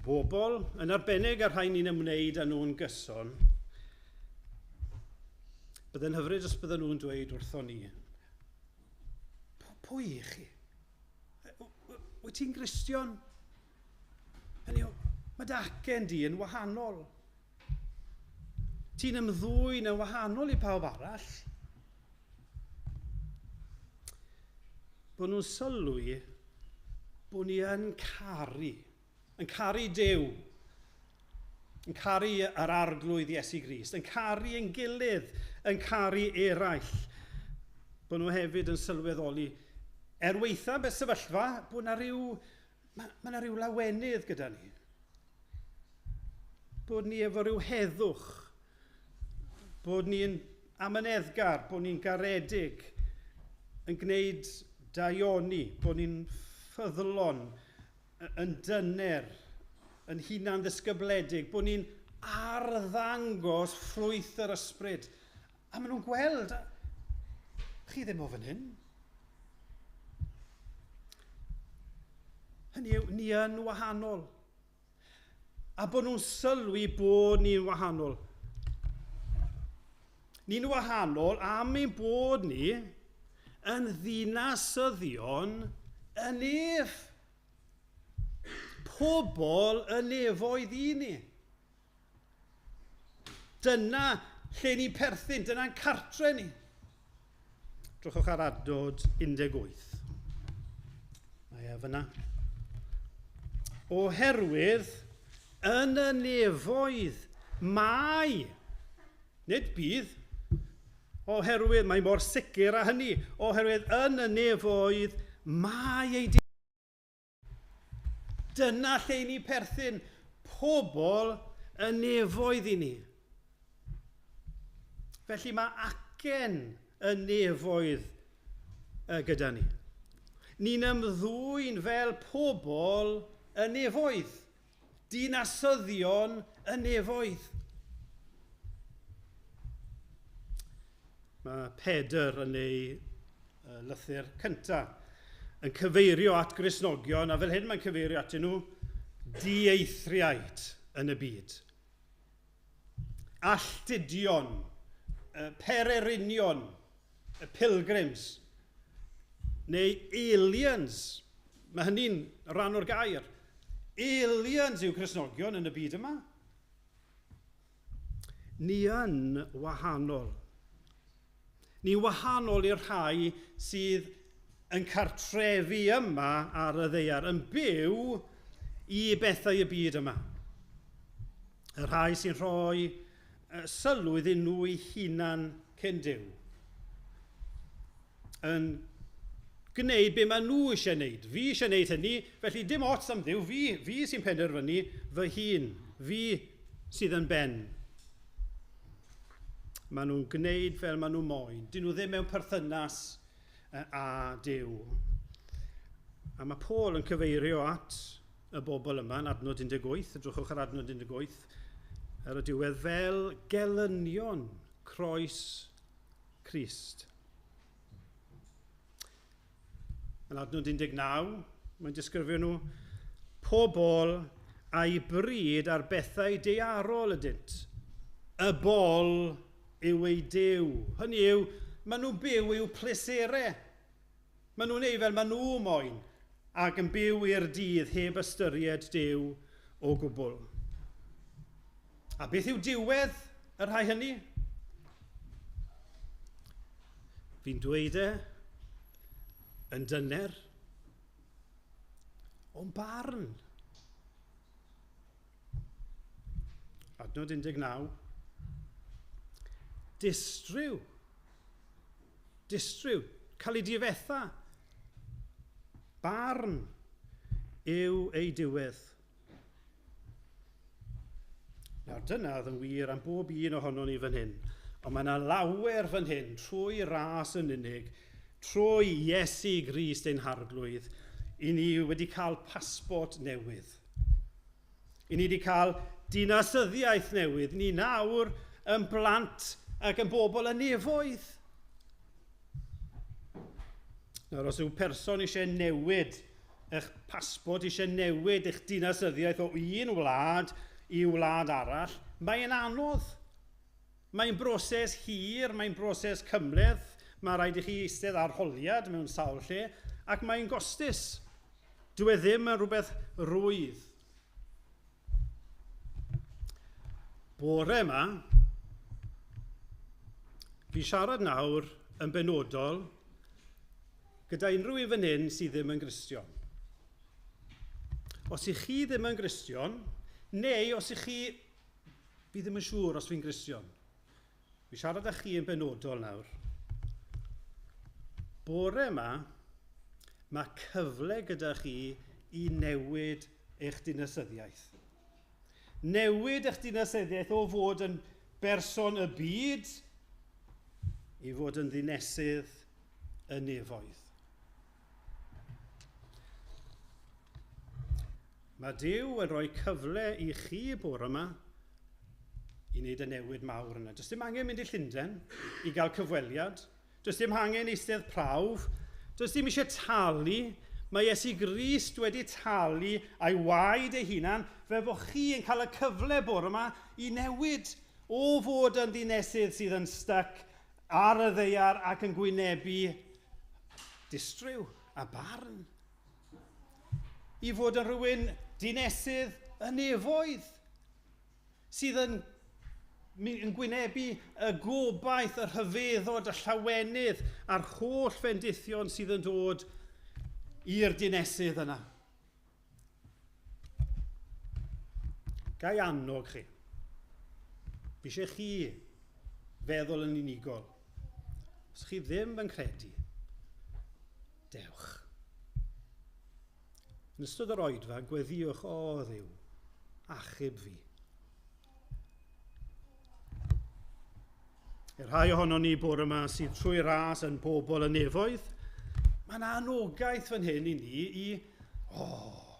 bobl, yn arbennig ar rhai ni'n ymwneud â nhw'n gyson, byddai'n hyfryd os bydden nhw'n dweud wrthon ni, pwy i chi? Wyt ti'n Gristion? Hynny yw, mae dy acen di yn wahanol. Ti'n ymddwyn yn wahanol i pawb arall. Bod nhw'n sylwi bod ni yn caru Duw, yn caru yr Arglwydd Iesu Grist, yn caru ein gilydd, yn caru eraill. Bod nhw hefyd yn sylweddoli, er weitha beth sefyllfa, bod na ryw, mae na ryw lawenydd gyda ni. Bod ni efo ryw heddwch, bod ni'n amyneddgar, bod ni'n garedig, yn gwneud daioni, bod ni'n ffyddlon, yn dyner, yn hunan ddisgybledig, bod ni'n arddangos ffrwyth yr ysbryd. A maen nhw'n gweld, chi ddim o fan hyn. Hynny yw, ni yn wahanol. A bod nhw'n sylwi bod ni'n wahanol. Ni'n wahanol am ein bod ni yn ddinasyddion y nef. Pobl y nefoedd i ni. Dyna lle ni'n perthyn, dyna'n cartre ni. Drychwch ar adnod 18. Mae e fyna. Oherwydd yn y nefoedd mae, nid bydd, oherwydd mae mor sicr â hynny, oherwydd yn y nefoedd mae ei Dyna lle ni perthyn, pobl y nefoedd i ni. Felly mae acen y nefoedd gyda ni. Ni'n ymddwyn fel pobl y nefoedd, dinasyddion y nefoedd. Mae Pedr yn ei lythyr cyntaf yn cyfeirio at Gristnogion, a fel hyn mae'n cyfeirio atyn nhw, dieithriaid yn y byd. Alltudion, pererinion, y pilgrims, neu aliens. Mae hynny'n rhan o'r gair. Aliens yw Cristnogion yn y byd yma. Ni yn wahanol. Ni wahanol i'r rhai sydd yn cartrefu yma ar y ddaear, yn byw i bethau y byd yma. Y rhai sy'n rhoi sylw iddyn nhw eu hunan cyn Duw. Yn gwneud be maen nhw eisiau gwneud. Fi eisiau gwneud hynny, felly dim ots am Dduw, fi sy'n penderfynu fy hun, fi sydd yn ben. Maen nhw'n gwneud fel maen nhw moyn. Dyn nhw ddim mewn perthynas â Duw. A mae Paul yn cyfeirio at y bobl yma yn adnod 18, edrychwch ar adnod 18, ar y diwedd, fel gelynion croes Crist. Yn adnod 19, mae'n disgrifio nhw, pobl a'i bryd ar bethau daearol ydynt. Y bol yw ei Duw. Hynny yw, maen nhw'n byw i'w pleserau. Maen nhw'n ei fel maen nhw moyn, ac yn byw i'r dydd heb ystyried Duw o gwbl. A beth yw diwedd y rhai hynny? Fi'n dweud e yn dyner, o'n barn. Adnod 19. Distryw. Distryw. Cael ei difetha. Barn yw ei diwedd. Nawr dyna oedd yn wir am bob un ohonon ni fan hyn. Ond mae yna lawer fan hyn, trwy ras yn unig, trwy Iesu Grist ein Harglwydd, i ni wedi cael pasbort newydd. I ni wedi cael dinasyddiaeth newydd. Ni nawr yn blant ac yn bobl y nefoedd. Nawr, os yw person eisiau newid eich pasbort, eisiau newid eich dinasyddiaeth o un wlad i wlad arall, mae'n anodd. Mae'n broses hir, mae'n broses cymhleth, mae rhaid i chi eistedd arholiad mewn sawl lle, ac mae'n gostus. Dyw e ddim yn rhywbeth rwydd. Bore yma, fi siarad nawr yn benodol gyda unrhyw un fan hyn sydd ddim yn Gristion. Os ych chi ddim yn Gristion, neu os ych chi, fi ddim yn siŵr os fi'n Gristion. Fi siarad â chi yn benodol nawr. Bore yma, mae cyfle gyda chi i newid eich dinasyddiaeth. Newid eich dinasyddiaeth o fod yn berson y byd i fod yn ddinesydd y nefoedd. Mae Duw yn rhoi cyfle i chi bore yma i wneud y newid mawr yna. Does dim angen mynd i Llundain i gael cyfweliad. Does dim angen eistedd prawf. Does dim eisiau talu. Mae Iesu Grist wedi talu a'i waed ei hunan fel bod chi yn cael y cyfle bore yma i newid o fod yn ddinesydd sydd yn stuck ar y ddaear ac yn gwynebu distryw a barn. I fod yn rhywun dinesydd y nefoedd, sydd yn, yn gwynebu y gobaith, y rhyfeddod, y llawenydd a'r holl fendithion sydd yn dod i'r dinesydd yna. Ga i annog chi. Fi eisiau chi feddwl yn unigol. Os chi ddim yn credu, dewch. Yn ystod yr oedfa, gweddiwch, o Dduw, achub fi. I'r rhai ohonon ni bore yma sydd trwy ras yn bobl y nefoedd, mae'n anogaeth fan hyn i ni i, oh,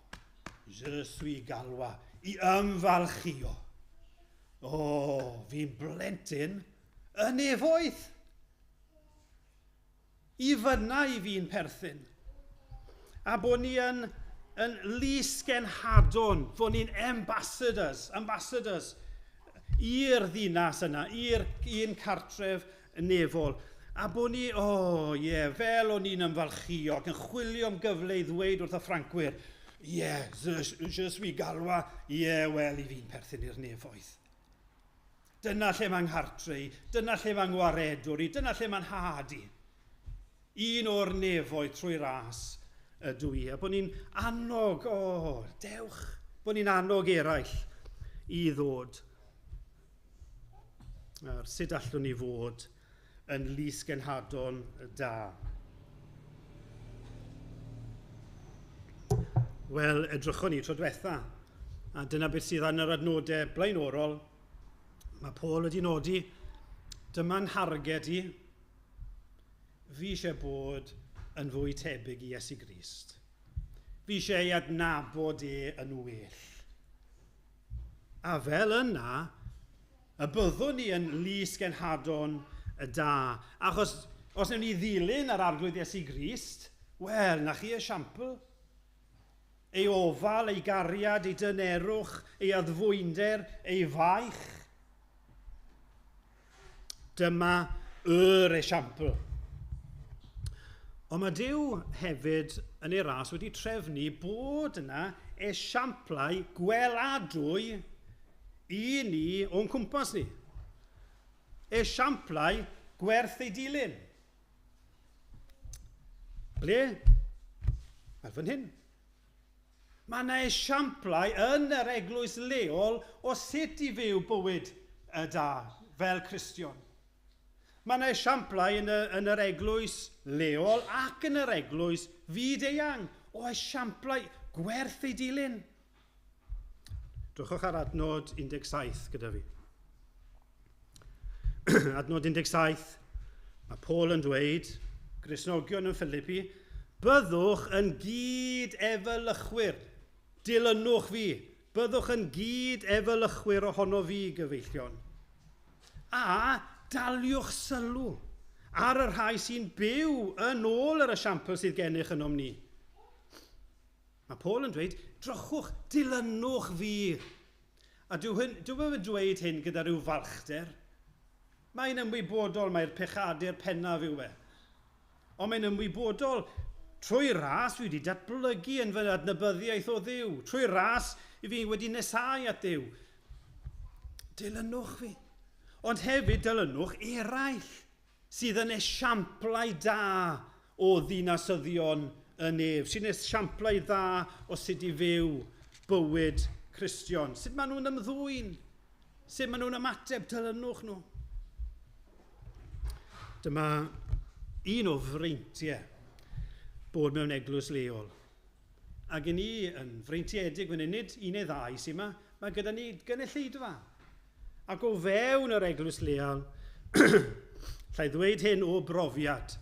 je suis galwa, i ymfalchio. O, oh, fi'n blentyn y nefoedd. I fyna i fi'n perthyn. A bod ni yn, yn lysgenhadon, fod ni'n ambassadors, ambassadors i'r ddinas yna, i'r un cartref nefol. A bod ni, o oh, ie, yeah, fel o'n i'n ymfalchio ac yn chwilio am gyfle i ddweud wrth y Ffrancwyr, ie, yeah, je, je suis galwa, ie, yeah, wel, i fi'n perthyn i'r nefoedd. Dyna lle mae'n nghartre i, dyna lle mae'n ngwaredwr i, dyna lle mae'n nhad i. Un o'r nefoedd trwy ras ydw i. A bod ni'n annog, o, oh, dewch, bod ni'n annog eraill i ddod. Nawr, sut allwn ni fod yn lysgenhadon da? Wel, edrychwn ni tro diwetha. A dyna beth sydd yn yr adnodau blaenorol. Mae Paul wedi nodi, dyma'n nharged i. Fi eisiau bod yn fwy tebyg i Iesu Grist. Fi eisiau ei adnabod e yn well. A fel yna, y byddwn ni yn lysgenhadon y da. Achos os wnawn ni ddilyn yr Arglwydd Iesu Grist, wel, na chi esiampl. Ei ofal, ei gariad, ei dynerwch, ei addfwynder, ei faich. Dyma yr esiampl. Ond mae Duw hefyd yn ei ras wedi trefnu bod yna esiamplau gweladwy i ni o'n cwmpas ni. Esiamplau gwerth ei dilyn. Ble? Wel, fan hyn. Mae yna esiamplau yn yr eglwys leol o sut i fyw bywyd y da fel Cristion. Mae yna esiamplau yn, y, yn yr eglwys leol ac yn yr eglwys fyd eang o esiamplau gwerth ei dilyn. Drychwch ar adnod 17 gyda fi. Adnod 17, mae Paul yn dweud, Gristnogion yn Philippi, byddwch yn gyd efelychwyr, dilynwch fi, byddwch yn gyd efelychwyr ohono fi, gyfeillion. A daliwch sylw ar y rhai sy'n byw yn ôl yr esiampl sydd gennych ynom ni. Mae Paul yn dweud, drychwch, dilynwch fi. A dyw hyn, dyw e'n dweud hyn gyda rhyw falchder. Mae'n ymwybodol mai'r pechadur pennaf yw e. Ond mae'n ymwybodol trwy ras fi wedi datblygu yn fy adnabyddiaeth o Dduw. Trwy ras i fi wedi nesau at Dduw. Dilynwch fi. Ond hefyd dilynwch eraill sydd yn esiamplau da o ddinasyddion y nef, sy'n esiamplau dda o sut i fyw bywyd Cristion. Sut maen nhw'n ymddwyn, sut maen nhw'n ymateb, dilynwch nhw. Dyma un o freintiau bod mewn eglwys leol. Ac i ni yn freintiedig fan hyn, nid un neu ddau sy'n yma, mae gyda ni gynulleidfa. Ac o fewn yr eglwys leol, llai ddweud hyn o brofiad,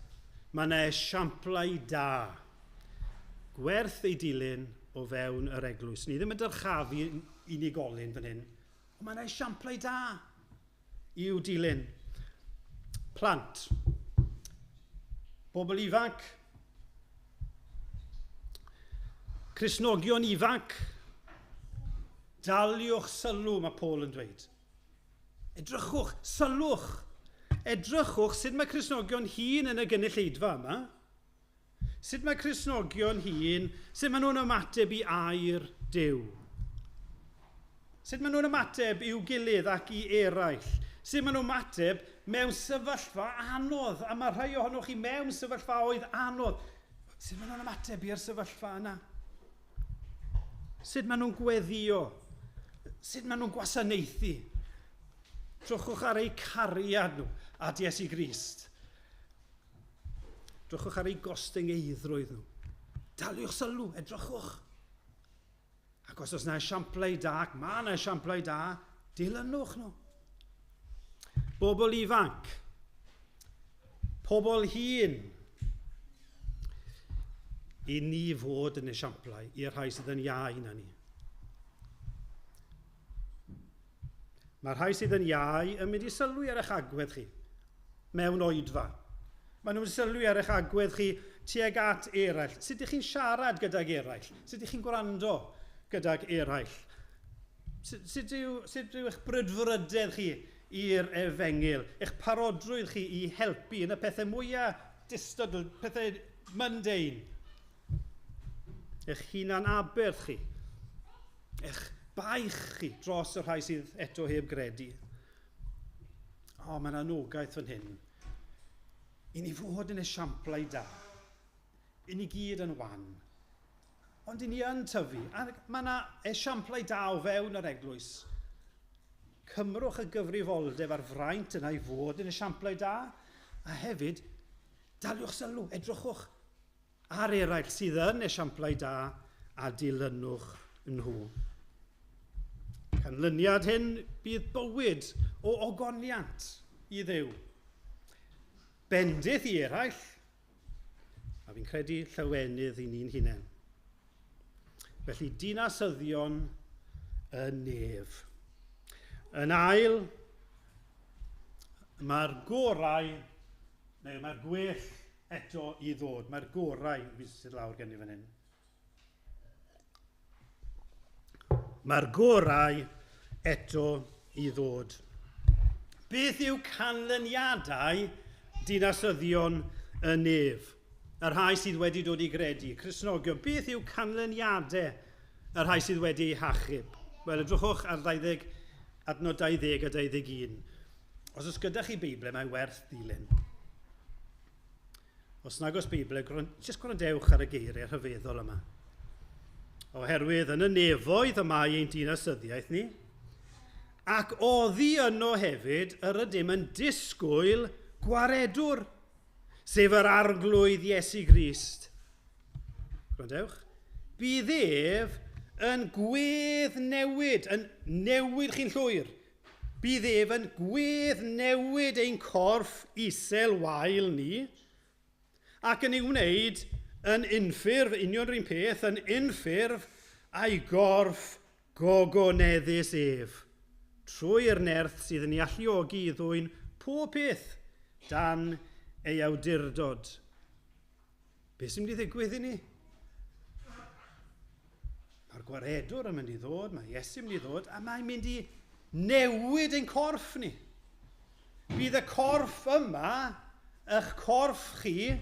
mae yna esiamplau da, gwerth ei dilyn o fewn yr eglwys. Ni ddim yn dyrchafu unigolyn fan hyn, ond mae yna esiamplau da i'w dilyn. Plant, bobl ifanc, Cristnogion ifanc, daliwch sylw, mae Paul yn dweud. Edrychwch, sylwch. Edrychwch sut mae Cristnogion hun yn y gynulleidfa yma. Sut mae Cristnogion hŷn, sut maen nhw'n ymateb i air Duw? Sut maen nhw'n ymateb i'w gilydd ac i eraill? Sut maen nhw'n ymateb mewn sefyllfa anodd? A mae rhai ohonoch chi mewn sefyllfaoedd anodd. Sut maen nhw'n ymateb i'r sefyllfa yna? Sut maen nhw'n gweddio? Sut maen nhw'n gwasanaethu? Drychwch ar eu cariad nhw at Iesu Grist. Drychwch ar eu gostyngeiddrwydd nhw. Daliwch sylw, edrychwch. Ac os oes yna esiamplau da, ac mae yna esiamplau da, dilynwch nhw. Bobl ifanc, pobl hŷn, i ni fod yn esiamplau i'r rhai sydd yn iau na ni. Mae'r rhai sydd yn iau yn mynd i sylwi ar eich agwedd chi mewn oedfa. Maen nhw'n sylwi ar eich agwedd chi tuag at eraill. Sut ydych chi'n siarad gydag eraill? Sut ydych chi'n gwrando gydag eraill? Sut, sut, yw, sut yw eich brydfrydedd chi i'r efengyl? Eich parodrwydd chi i helpu yn y pethau mwyaf distadl, pethau mundane? Eich hunan aberth chi? Eich baich chi dros y rhai sydd eto heb gredu? O, oh, mae'n anogaeth fan hyn. I ni fod yn esiamplau da. I ni gyd yn wan. Ond i ni yn tyfu. A mae yna esiamplau da o fewn yr eglwys. Cymrwch y gyfrifoldeb a'r fraint yna i fod yn esiamplau da. A hefyd, daliwch sylw, edrychwch ar eraill sydd yn esiamplau da a dilynwch nhw. Canlyniad hyn bydd bywyd o ogoniant i Dduw. Bendith i eraill, a fi'n credu llawenydd i ni'n hunain. Felly dinasyddion y nef. Yn ail, mae'r gorau, neu mae'r gwell eto i ddod. Mae'r gorau, fi sydd lawr gen i fan hyn. Mae'r gorau eto i ddod. Beth yw canlyniadau dinasyddion y nef? Y rhai sydd wedi dod i gredu, Cristnogion, beth yw canlyniadau y rhai sydd wedi eu hachub? Wel, edrychwch ar 20, adnod 20 a 21. Os oes gyda chi Beibl, mae werth dilyn. Os nag oes Beibl, jyst gwrandewch ar y geiriau rhyfeddol yma. Oherwydd yn y nefoedd y mae ein dinasyddiaeth ni, ac oddi yno hefyd yr ydym yn disgwyl gwaredwr, sef yr Arglwydd Iesu Grist. Gwrandewch. Bydd ef yn gwedd newid, yn newid chi'n llwyr, Bydd ef yn gwedd newid ein corff isel wael ni, ac yn ei wneud yn unffurf, union rhywun peth, yn unffurf a'i gorff gogoneddus ef, trwy'r nerth sydd yn ei alluogi i ddwyn pob peth dan ei awdurdod. Be sy'n mynd i ddigwydd i ni? Mae'r gwaredwr yn mynd i ddod, mae Iesu'n mynd i ddod, a mae'n mynd i newid ein corff ni. Bydd y corff yma, eich corff chi,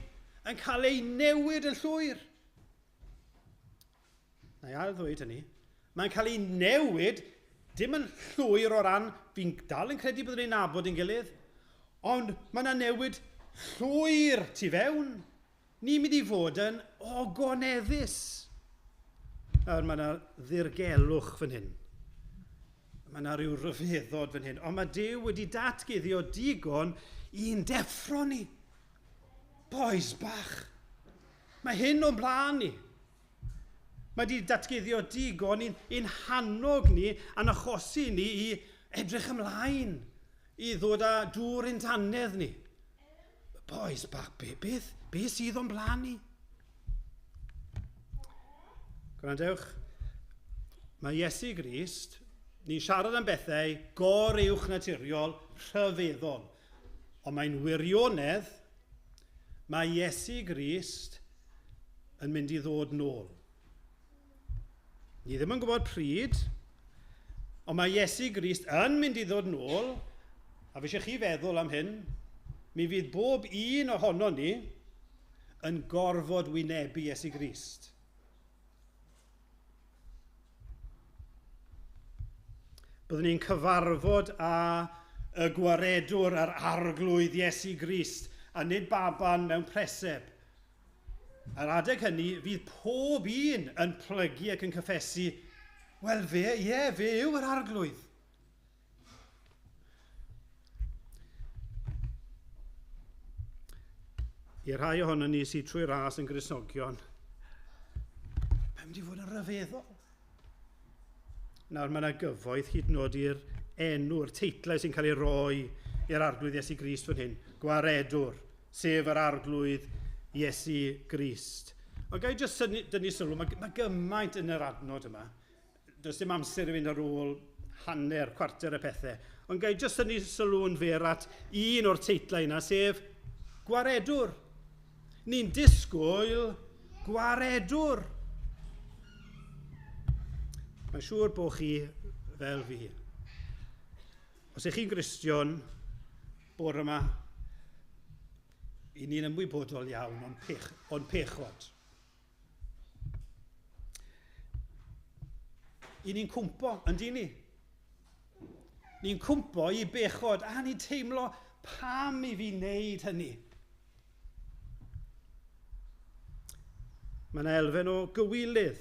yn cael ei newid yn llwyr. Na i ail ddweud hynny. Mae'n cael ei newid, dim yn llwyr o ran, fi'n dal yn credu byddwn ni'n nabod ein gilydd, ond mae yna newid llwyr tu fewn. Ni'n mynd i fod yn ogoneddus. Nawr, mae yna ddirgelwch fan hyn. Mae yna rhyw ryfeddod fan hyn. Ond mae Duw wedi datguddio digon i'n deffro ni. Boys bach. Mae hyn o'n blaen ni. Mae wedi datguddio digon i'n, i'n hannog ni a'n achosi ni i edrych ymlaen i ddod â dŵr i'n dannedd ni. Boys bach, be, beth, be sydd o'n blaen ni? Gwrandewch, mae Iesu Grist, ni'n siarad am bethau gor uwch naturiol, rhyfeddol. Ond mae'n wirionedd, mae Iesu Grist yn mynd i ddod nôl. Ni ddim yn gwybod pryd, ond mae Iesu Grist yn mynd i ddod nôl, a fi eisiau chi feddwl am hyn, mi fydd bob un ohono ni yn gorfod wynebu Iesu Grist. Byddwn ni'n cyfarfod â y gwaredwr a'r arglwydd Iesu Grist, a nid baban mewn preseb. Ar adeg hynny, fydd pob un yn plygu ac yn cyffesu, wel fe, ie, yeah, fe yw yr arglwydd. I'r rhai ohono ni sydd trwy ras yn Gristnogion, mae'n mynd i fod yn rhyfeddol. Nawr mae yna gyfoeth hyd yn oed i'r enw'r teitlau sy'n cael ei roi i'r arglwydd Iesu Grist fan hyn. Gwaredwr, sef yr arglwydd Iesu Grist. Ond gai jyst dynnu sylw, mae, mae gymaint yn yr adnod yma. Does dim amser i fynd ar ôl hanner, cwarter y pethau. Ond gai jyst dynnu sylw yn fer at un o'r teitlau yna, sef Gwaredwr. Ni'n disgwyl gwaredwr. Mae'n siŵr bod chi fel fi. Os ych chi'n Gristion, bore yma, i ni'n ymwybodol iawn o'n, pech, on pechod. I ni'n cwmpo, yn dyn ni? Ni'n cwmpo i bechod, a ni'n teimlo pam i fi wneud hynny. Mae yna elfen o gywilydd.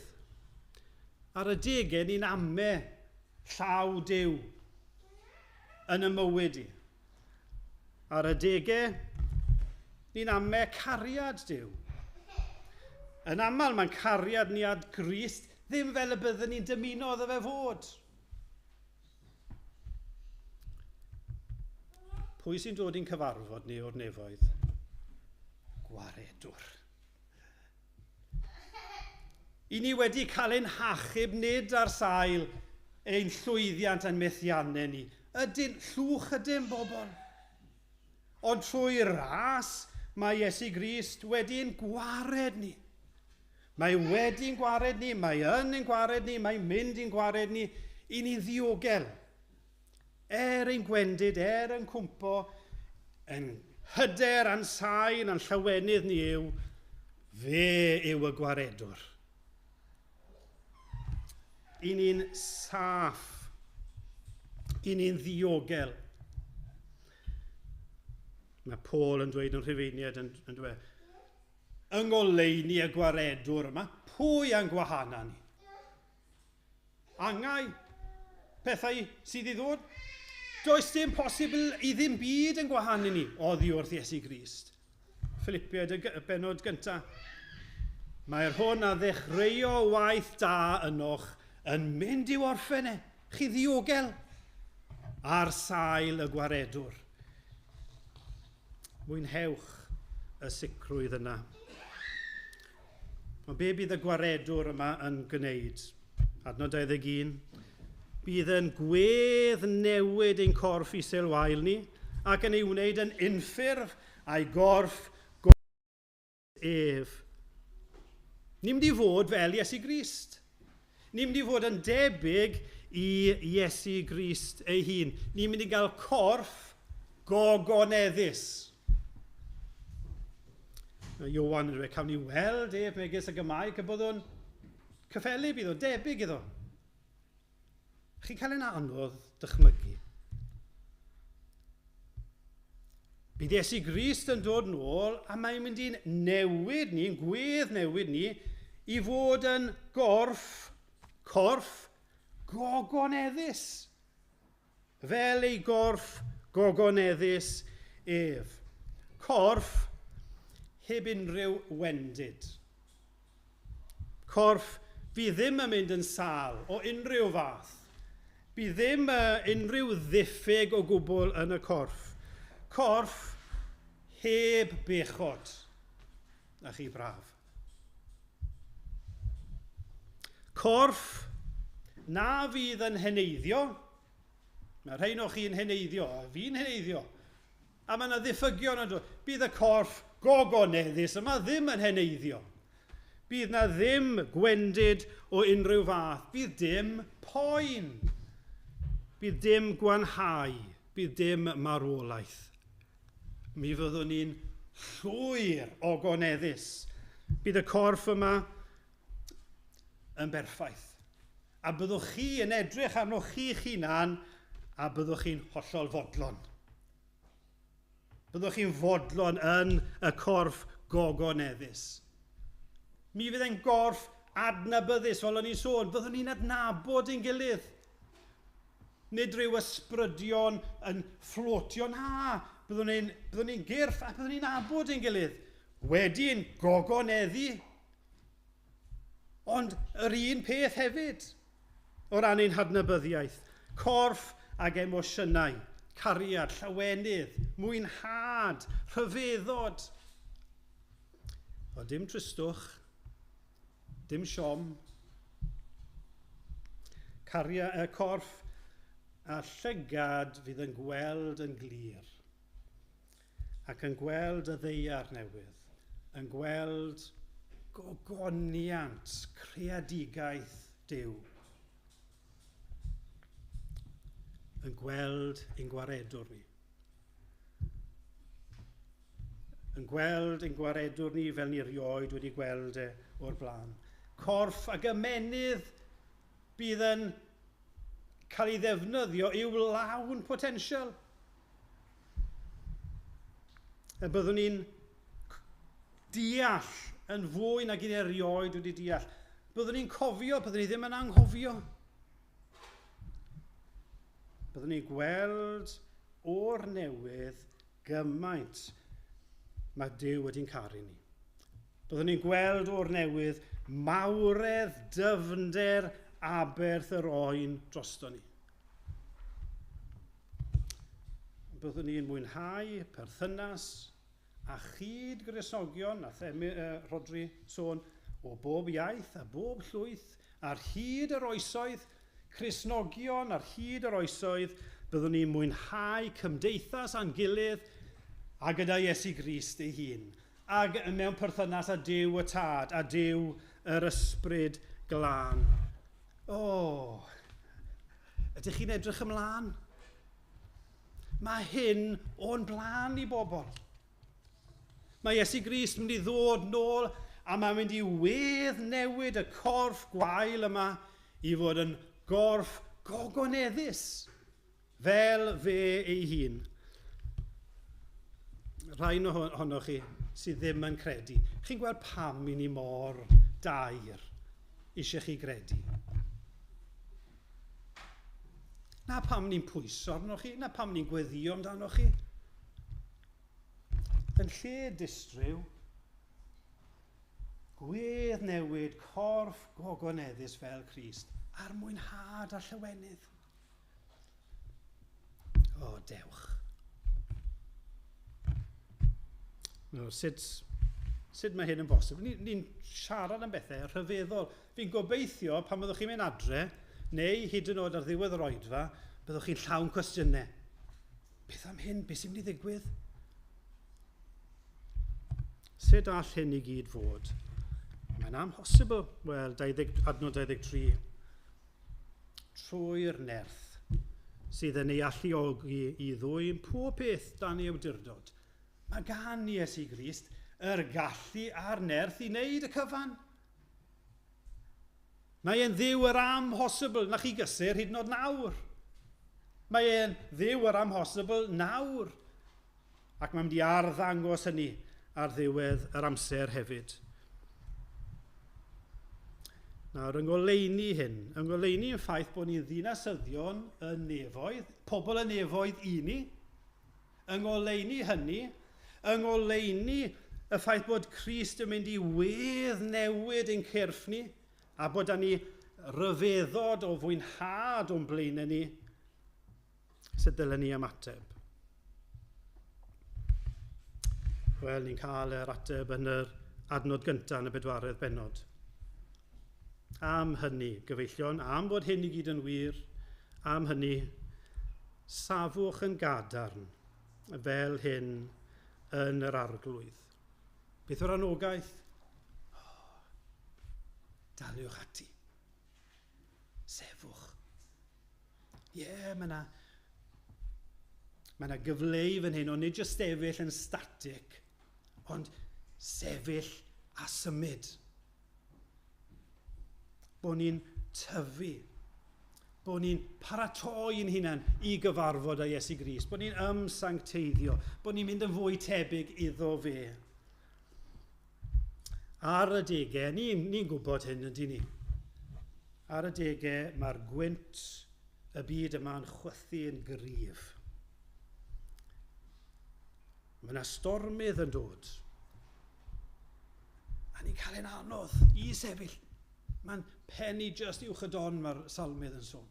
Ar y degau ni'n ame llaw Duw yn y mywyd i. Ar y degau ni'n ame cariad Duw. Yn aml mae'n cariad ni at Grist ddim fel y byddwn ni'n dymuno iddo fe fod. Pwy sy'n dod i'n cyfarfod ni o'r nefoedd? Gwaredwr. I ni wedi cael ein hachub nid ar sail ein llwyddiant a'n methiannau ni. Ydyn, llwch ydym, bobl. Ond trwy ras mae Iesu Grist wedi'n gwared ni. Mae wedi'n gwared ni, mae yn ein gwared ni, mae'n mynd i'n gwared ni, i ni'n ddiogel. Er ein gwendid, er ein cwmpo, yn hyder a'n sain a'n llawenydd ni yw, fe yw y gwaredwr. I ni'n saff, i ni'n ddiogel. Mae Paul yn dweud yn Rhufeiniaid yn, yn dweud, yng ngoleuni y gwaredwr yma, pwy a'n gwahana ni? Angau, pethau sydd i ddod. Does dim posibl i ddim byd yn gwahanu ni oddi wrth Iesu Grist. Philippiaid y benod gyntaf. Mae'r hwn a ddechreuo waith da ynoch yn mynd i'w orffen e. Chi ddiogel ar sail y gwaredwr. Mwynhewch y sicrwydd yna. Ond be bydd y gwaredwr yma yn gwneud? Adnod 21. Bydd yn gwedd newid ein corff isel wael ni ac yn ei wneud yn unffurf a'i gorff ef. Ni'n mynd i fod fel Iesu Grist. Ni'n mynd i fod yn debyg i Iesu Grist ei hun. Ni'n mynd i gael corff gogoneddus. Iowan yn dweud, cawn ni weld ef megis y Gymraeg y byddwn cyffelyb iddo, debyg iddo. Chi'n cael ein anodd dychmygu. Bydd Iesu Grist yn dod nôl a mae'n mynd i'n newid ni, yn gwedd newid ni, i fod yn gorff, corff gogoneddus. Fel ei gorff gogoneddus ef. Corff heb unrhyw wendid. Corff fydd ddim yn mynd yn sâl o unrhyw fath. Bydd ddim unrhyw ddiffyg o gwbl yn y corff. Corff heb bechod. Na chi braf. Corff na fydd yn heneiddio. Mae rhain o chi'n heneiddio, a fi'n heneiddio. A mae yna ddiffygion yn dod. Bydd y corff gogoneddus yma ddim yn heneiddio. Bydd na ddim gwendid o unrhyw fath. Bydd dim poen. Bydd dim gwanhau. Bydd dim marwolaeth. Mi fyddwn ni'n Llwyr ogoneddus. Bydd y corff yma yn berffaith. A byddwch chi yn edrych arnoch chi'ch hunan a byddwch chi'n hollol fodlon. Byddwch chi'n fodlon yn y corff gogoneddus. Mi fydd e'n gorff adnabyddus, fel o'n i'n sôn. Byddwn ni'n adnabod ein gilydd. Nid rhyw ysbrydion yn fflotio, na. Byddwn ni'n byddwn ni gyrff a byddwn ni'n abod ein gilydd. Wedi'n gogoneddu. Ond yr un peth hefyd o ran ein hadnabyddiaeth. Corff ag emosiynau, cariad, llawenydd, mwynhad, rhyfeddod. Ond dim tristwch, dim siom. Caria, corff a llygad fydd yn gweld yn glir ac yn gweld y ddaear newydd, yn gweld gogoniant creadigaeth Duw, yn gweld ein gwaredwr ni. Yn gweld ein gwaredwr ni fel ni rioed wedi gweld e o'r blaen. Corff ag ymennydd bydd yn cael ei ddefnyddio i'w lawn potensial. Y byddwn ni'n deall yn fwy nag i erioed wedi deall. Byddwn ni'n cofio, byddwn ni ddim yn anghofio. Byddwn ni'n gweld o'r newydd gymaint mae Duw wedi'n caru ni. Byddwn ni'n gweld o'r newydd mawredd, dyfnder, aberth yr oen drosto ni. Byddwn ni'n mwynhau perthynas a chyd Gristnogion, a themi, Rhodri sôn, o bob iaith a bob llwyth, ar hyd yr oesoedd, Cristnogion ar hyd yr oesoedd, byddwn ni'n mwynhau cymdeithas a'n gilydd a gyda Iesu Grist ei hun. Ac mewn perthynas â Duw y Tad a Duw yr Ysbryd Glân. O, oh, ydych chi'n edrych ymlaen? Mae hyn o'n blaen i bobl. Mae Iesu Grist yn mynd i ddod nôl a mae'n mynd i wedd newid y corff gwael yma i fod yn gorff gogoneddus, fel fe ei hun. Rhai ohonoch chi sydd ddim yn credu. Chi'n gweld pam i ni mor daer eisiau chi gredu. Na pam ni'n pwyso arnoch chi, na pam ni'n gweddio amdanoch chi. Yn lle distryw, gwedd newid corff gogoneddus fel Crist a'r mwynhad a llawenydd. O, dewch. No, sut, sut mae hyn yn bosib? Ni'n ni siarad am bethau rhyfeddol. Fi'n gobeithio pan byddwch chi'n mynd adre, neu hyd yn oed ar ddiwedd yr oedfa, byddwch chi'n llawn cwestiynau. Beth am hyn? Beth sy'n mynd i ddigwydd? Sut all hyn i gyd fod? Mae'n amhosibl. Wel, 20, adnod 23. Trwy'r nerth sydd yn ei alluogi i ddwyn pob peth dan ei awdurdod. Mae gan Iesu Grist yr gallu a'r nerth i wneud y cyfan. Mae e'n Dduw yr amhosibl, na chi gysur hyd yn oed nawr. Mae e'n Dduw yr amhosibl nawr. Ac mae'n mynd i arddangos hynny ar ddiwedd yr amser hefyd. Nawr, yng ngoleuni hyn, yng ngoleuni yn ffaith bod ni'n ddinasyddion y nefoedd, pobl y nefoedd i ni, yng ngoleuni hynny, yng ngoleuni y ffaith bod Crist yn mynd i wedd newid ein cyrff ni, a bod da ni ryfeddod o fwynhad o'n blaenau ni, sut dylen ni ymateb? Wel, ni'n cael yr ateb yn yr adnod gyntaf yn y bedwaredd bennod. Am hynny, gyfeillion, am bod hyn i gyd yn wir, am hynny, safwch yn gadarn fel hyn yn yr arglwydd. Beth yw'r anogaeth? Oh, daliwch ati. Sefwch. Ie, yeah, mae yna mae yna gyfleu fan hyn, ond nid jyst sefyll yn static, Ond sefyll a symud. Bod ni'n tyfu. Bod ni'n paratoi ein hunain i gyfarfod â Iesu Grist. Bod ni'n ymsancteiddio. Bod ni'n mynd yn fwy tebyg iddo fe. Ar y degau, ni'n ni gwybod hyn ydy ni. Ar y degau mae'r gwynt y byd yma'n chwythu'n gryf. Mae yna stormydd yn dod. A ni'n cael ein anodd i sefyll. Mae'n pennu just uwch y don mae'r salmydd yn sôn.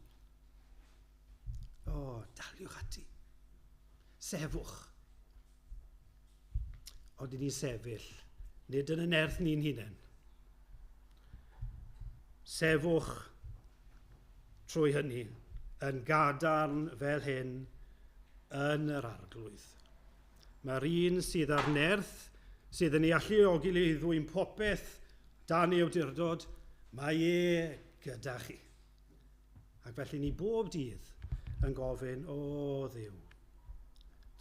O, daliwch ati. Sefwch. Ond i ni'n sefyll, nid yn y nerth ni'n hunain. Sefwch trwy hynny yn gadarn fel hyn yn yr arglwydd. Mae'r un sydd ar nerth, sydd yn ei alluogi i ddwyn popeth dan ei awdurdod, mae e gyda chi. Ac felly ni bob dydd yn gofyn, o Dduw,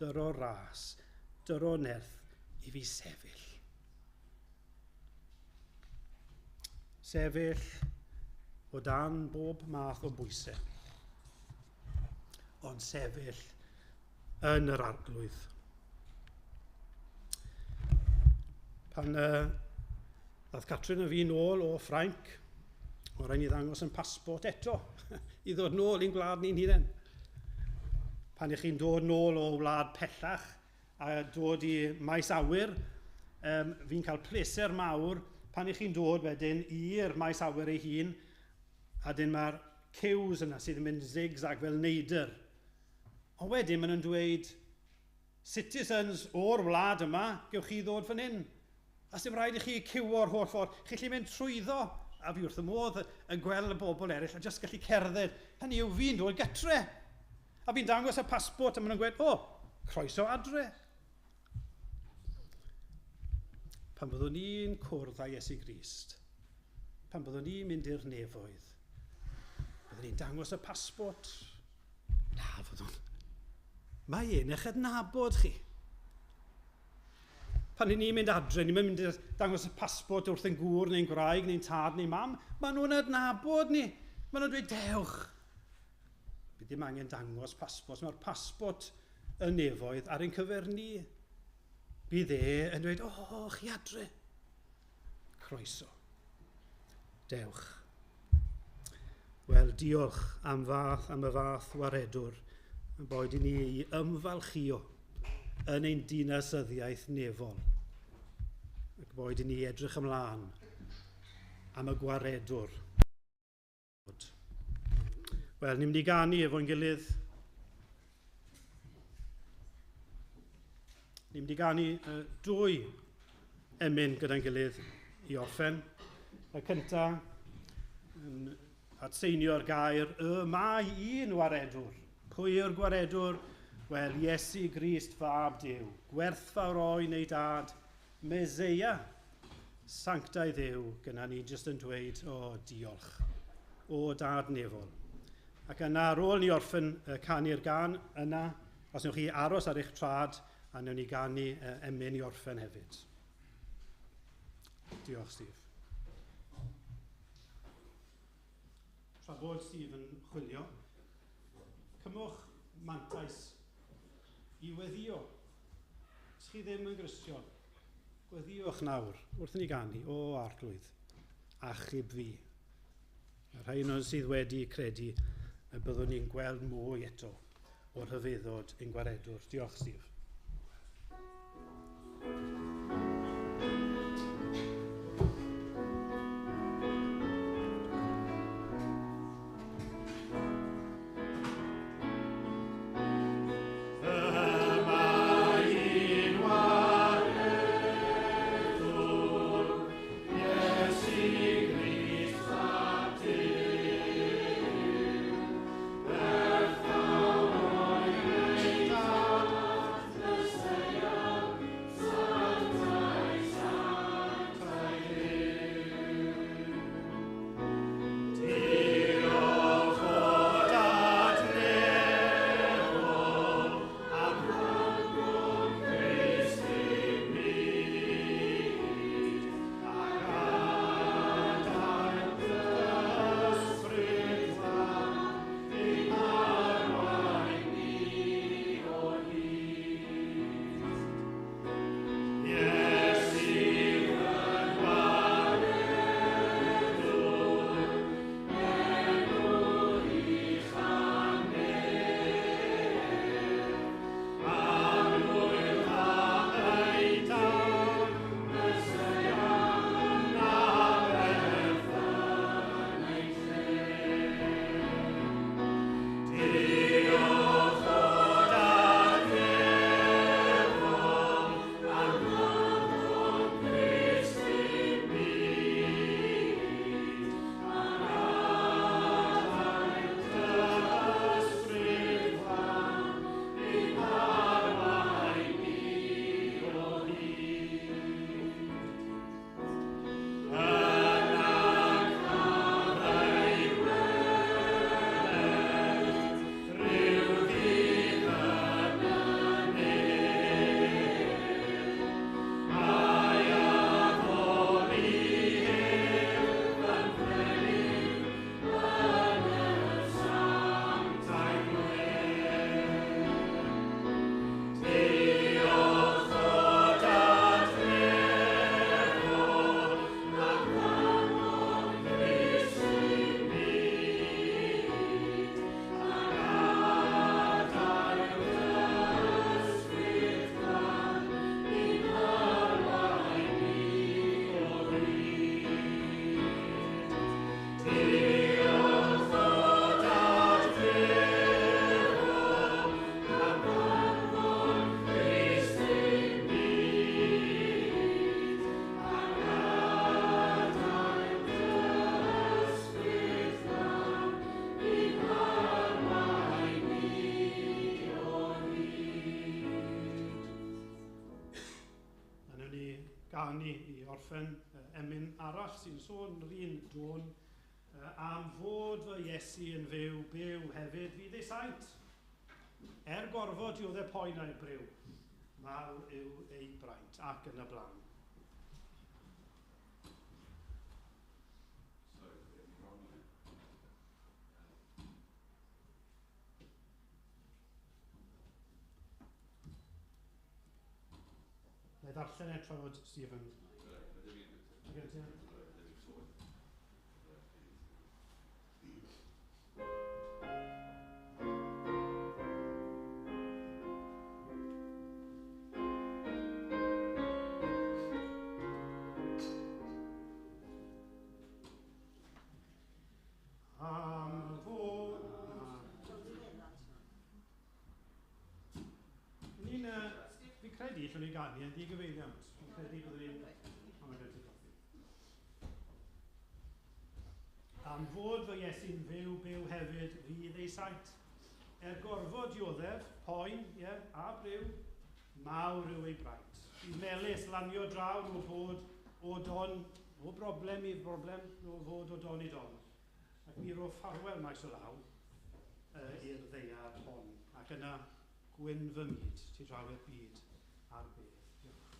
dyro ras, dyro nerth i fi sefyll. Sefyll o dan bob math o bwysau. Ond sefyll yn yr arglwydd. Pan ddath Catrin a fi nôl o Ffrainc, o rhaid ni ddangos yn pasbort eto i ddod nôl i'n gwlad ni'n hunain. Pan ych chi'n dod nôl o wlad pellach a dod i maes awyr, fi'n cael pleser mawr pan ych chi'n dod wedyn i'r maes awyr ei hun, a dyn mae'r queues yna sydd yn mynd zigzag fel neidr. Ond wedyn maen nhw'n dweud, citizens o'r wlad yma, gewch chi ddod fan hyn. A sy'n rhaid i chi ciwo'r holl ffordd. Chi'n gallu mynd trwyddo, a fi wrth y modd yn gweld y bobl eraill a jyst gallu cerdded. Hynny yw fi'n dod gytre. A fi'n dangos y pasbort a maen nhw'n gweud, o, croeso adre. Pan byddwn ni'n cwrdd â Iesu Grist, pan byddwn ni'n mynd i'r nefoedd, byddwn ni'n dangos y pasbort. Na, fyddwn. Mae e'n eich adnabod chi. Pan ni'n mynd adre, ni'n mynd i dangos y pasbort wrth ein gŵr neu'n gwraig neu'n tad neu mam, maen nhw'n adnabod ni. Maen nhw'n dweud, dewch. Bydd ddim angen dangos pasbort. Mae'r pasbort yn nefoedd ar ein cyfer ni. Bydd e yn dweud, o, chi adre. Croeso. Dewch. Wel, diolch am, fath, am y fath waredwr, yn boed i ni i ymfalchio yn ein dinasyddiaeth nefol. Ac boed i ni edrych ymlaen am y gwaredwr. Wel, ni'n mynd i ganu efo'n gilydd. Ni'n mynd i ganu dwy emyn gyda'n gilydd i orffen. Y cyntaf yn atseinio'r gair y mae un waredwr. Pwy yw'r gwaredwr? Wel, Iesu Grist fab Duw, gwerthfawr oen ei dad, Meseia, sanctaidd Dduw, gyda ni jyst yn dweud, o, diolch, o dad nefol. Ac yna, ar ôl ni orffen canu'r gan, yna, os newch chi aros ar eich trad, a newn ni ganu emyn i orffen hefyd. Diolch, Steve. Tra bod Steve yn chwilio, cymwch mantais i weddio. Os chi ddim yn Gristion, gweddiwch nawr wrth i ni ganu, o arglwydd, achub fi. Y rhai nhw sydd wedi credu y byddwn ni'n gweld mwy eto o'r rhyfeddod ein gwaredwr. Diolch, Steve. ganu i orffen emyn arall sy'n sôn yr un dôn am fod fy Iesu yn fyw, byw hefyd fydd ei saint. Er gorfod dioddef poen a'i briw, mawr yw ei braint ac yn y blaen. Na i ddarllen e tra fod Stephen. Am fod... Ni'n... Fi'n credu allwn ni ganu yn ddigyfeiliant. Fi'n credu byddwn ni'n... O, mae gen ti coffi. Am fod fy Iesu'n fyw, byw hefyd, fydd ei saint. Er gorfod dioddef, poen, ie, a briw, mawr yw ei braint. I melys lanio draw o fod o don, o broblem i broblem, o fod o don i don. Ac mi ro ffarwel maes o law i'r ddaear hon. Ac yna gwyn fy myd, ti draw i'r byd a'r bedd. Diolch.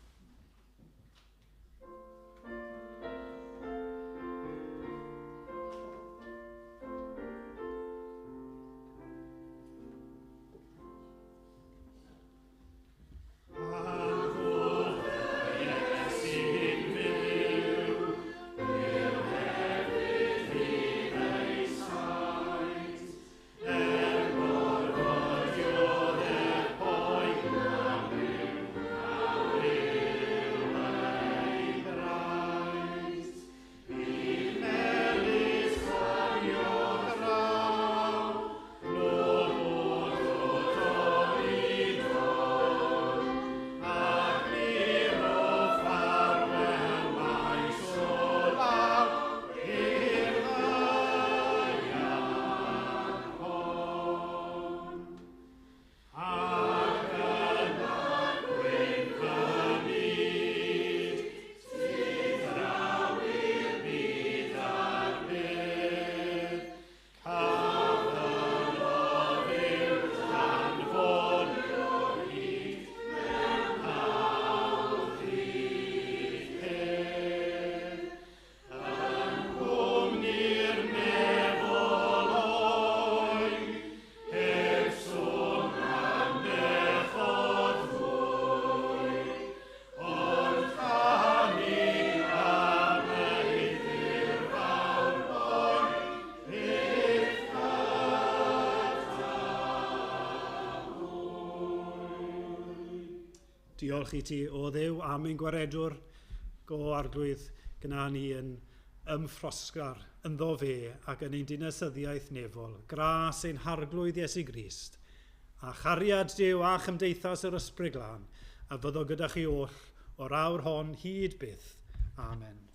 Diolch i ti, o Dduw, am ein gwaredwr, go arglwydd, gyda ni yn ymffrosgar ynddo fe ac yn ein dinasyddiaeth nefol. Gras ein harglwydd Iesu Grist, a chariad Duw a chymdeithas yr Ysbryd Glân, a fyddo gyda chi oll o'r awr hon hyd byth. Amen.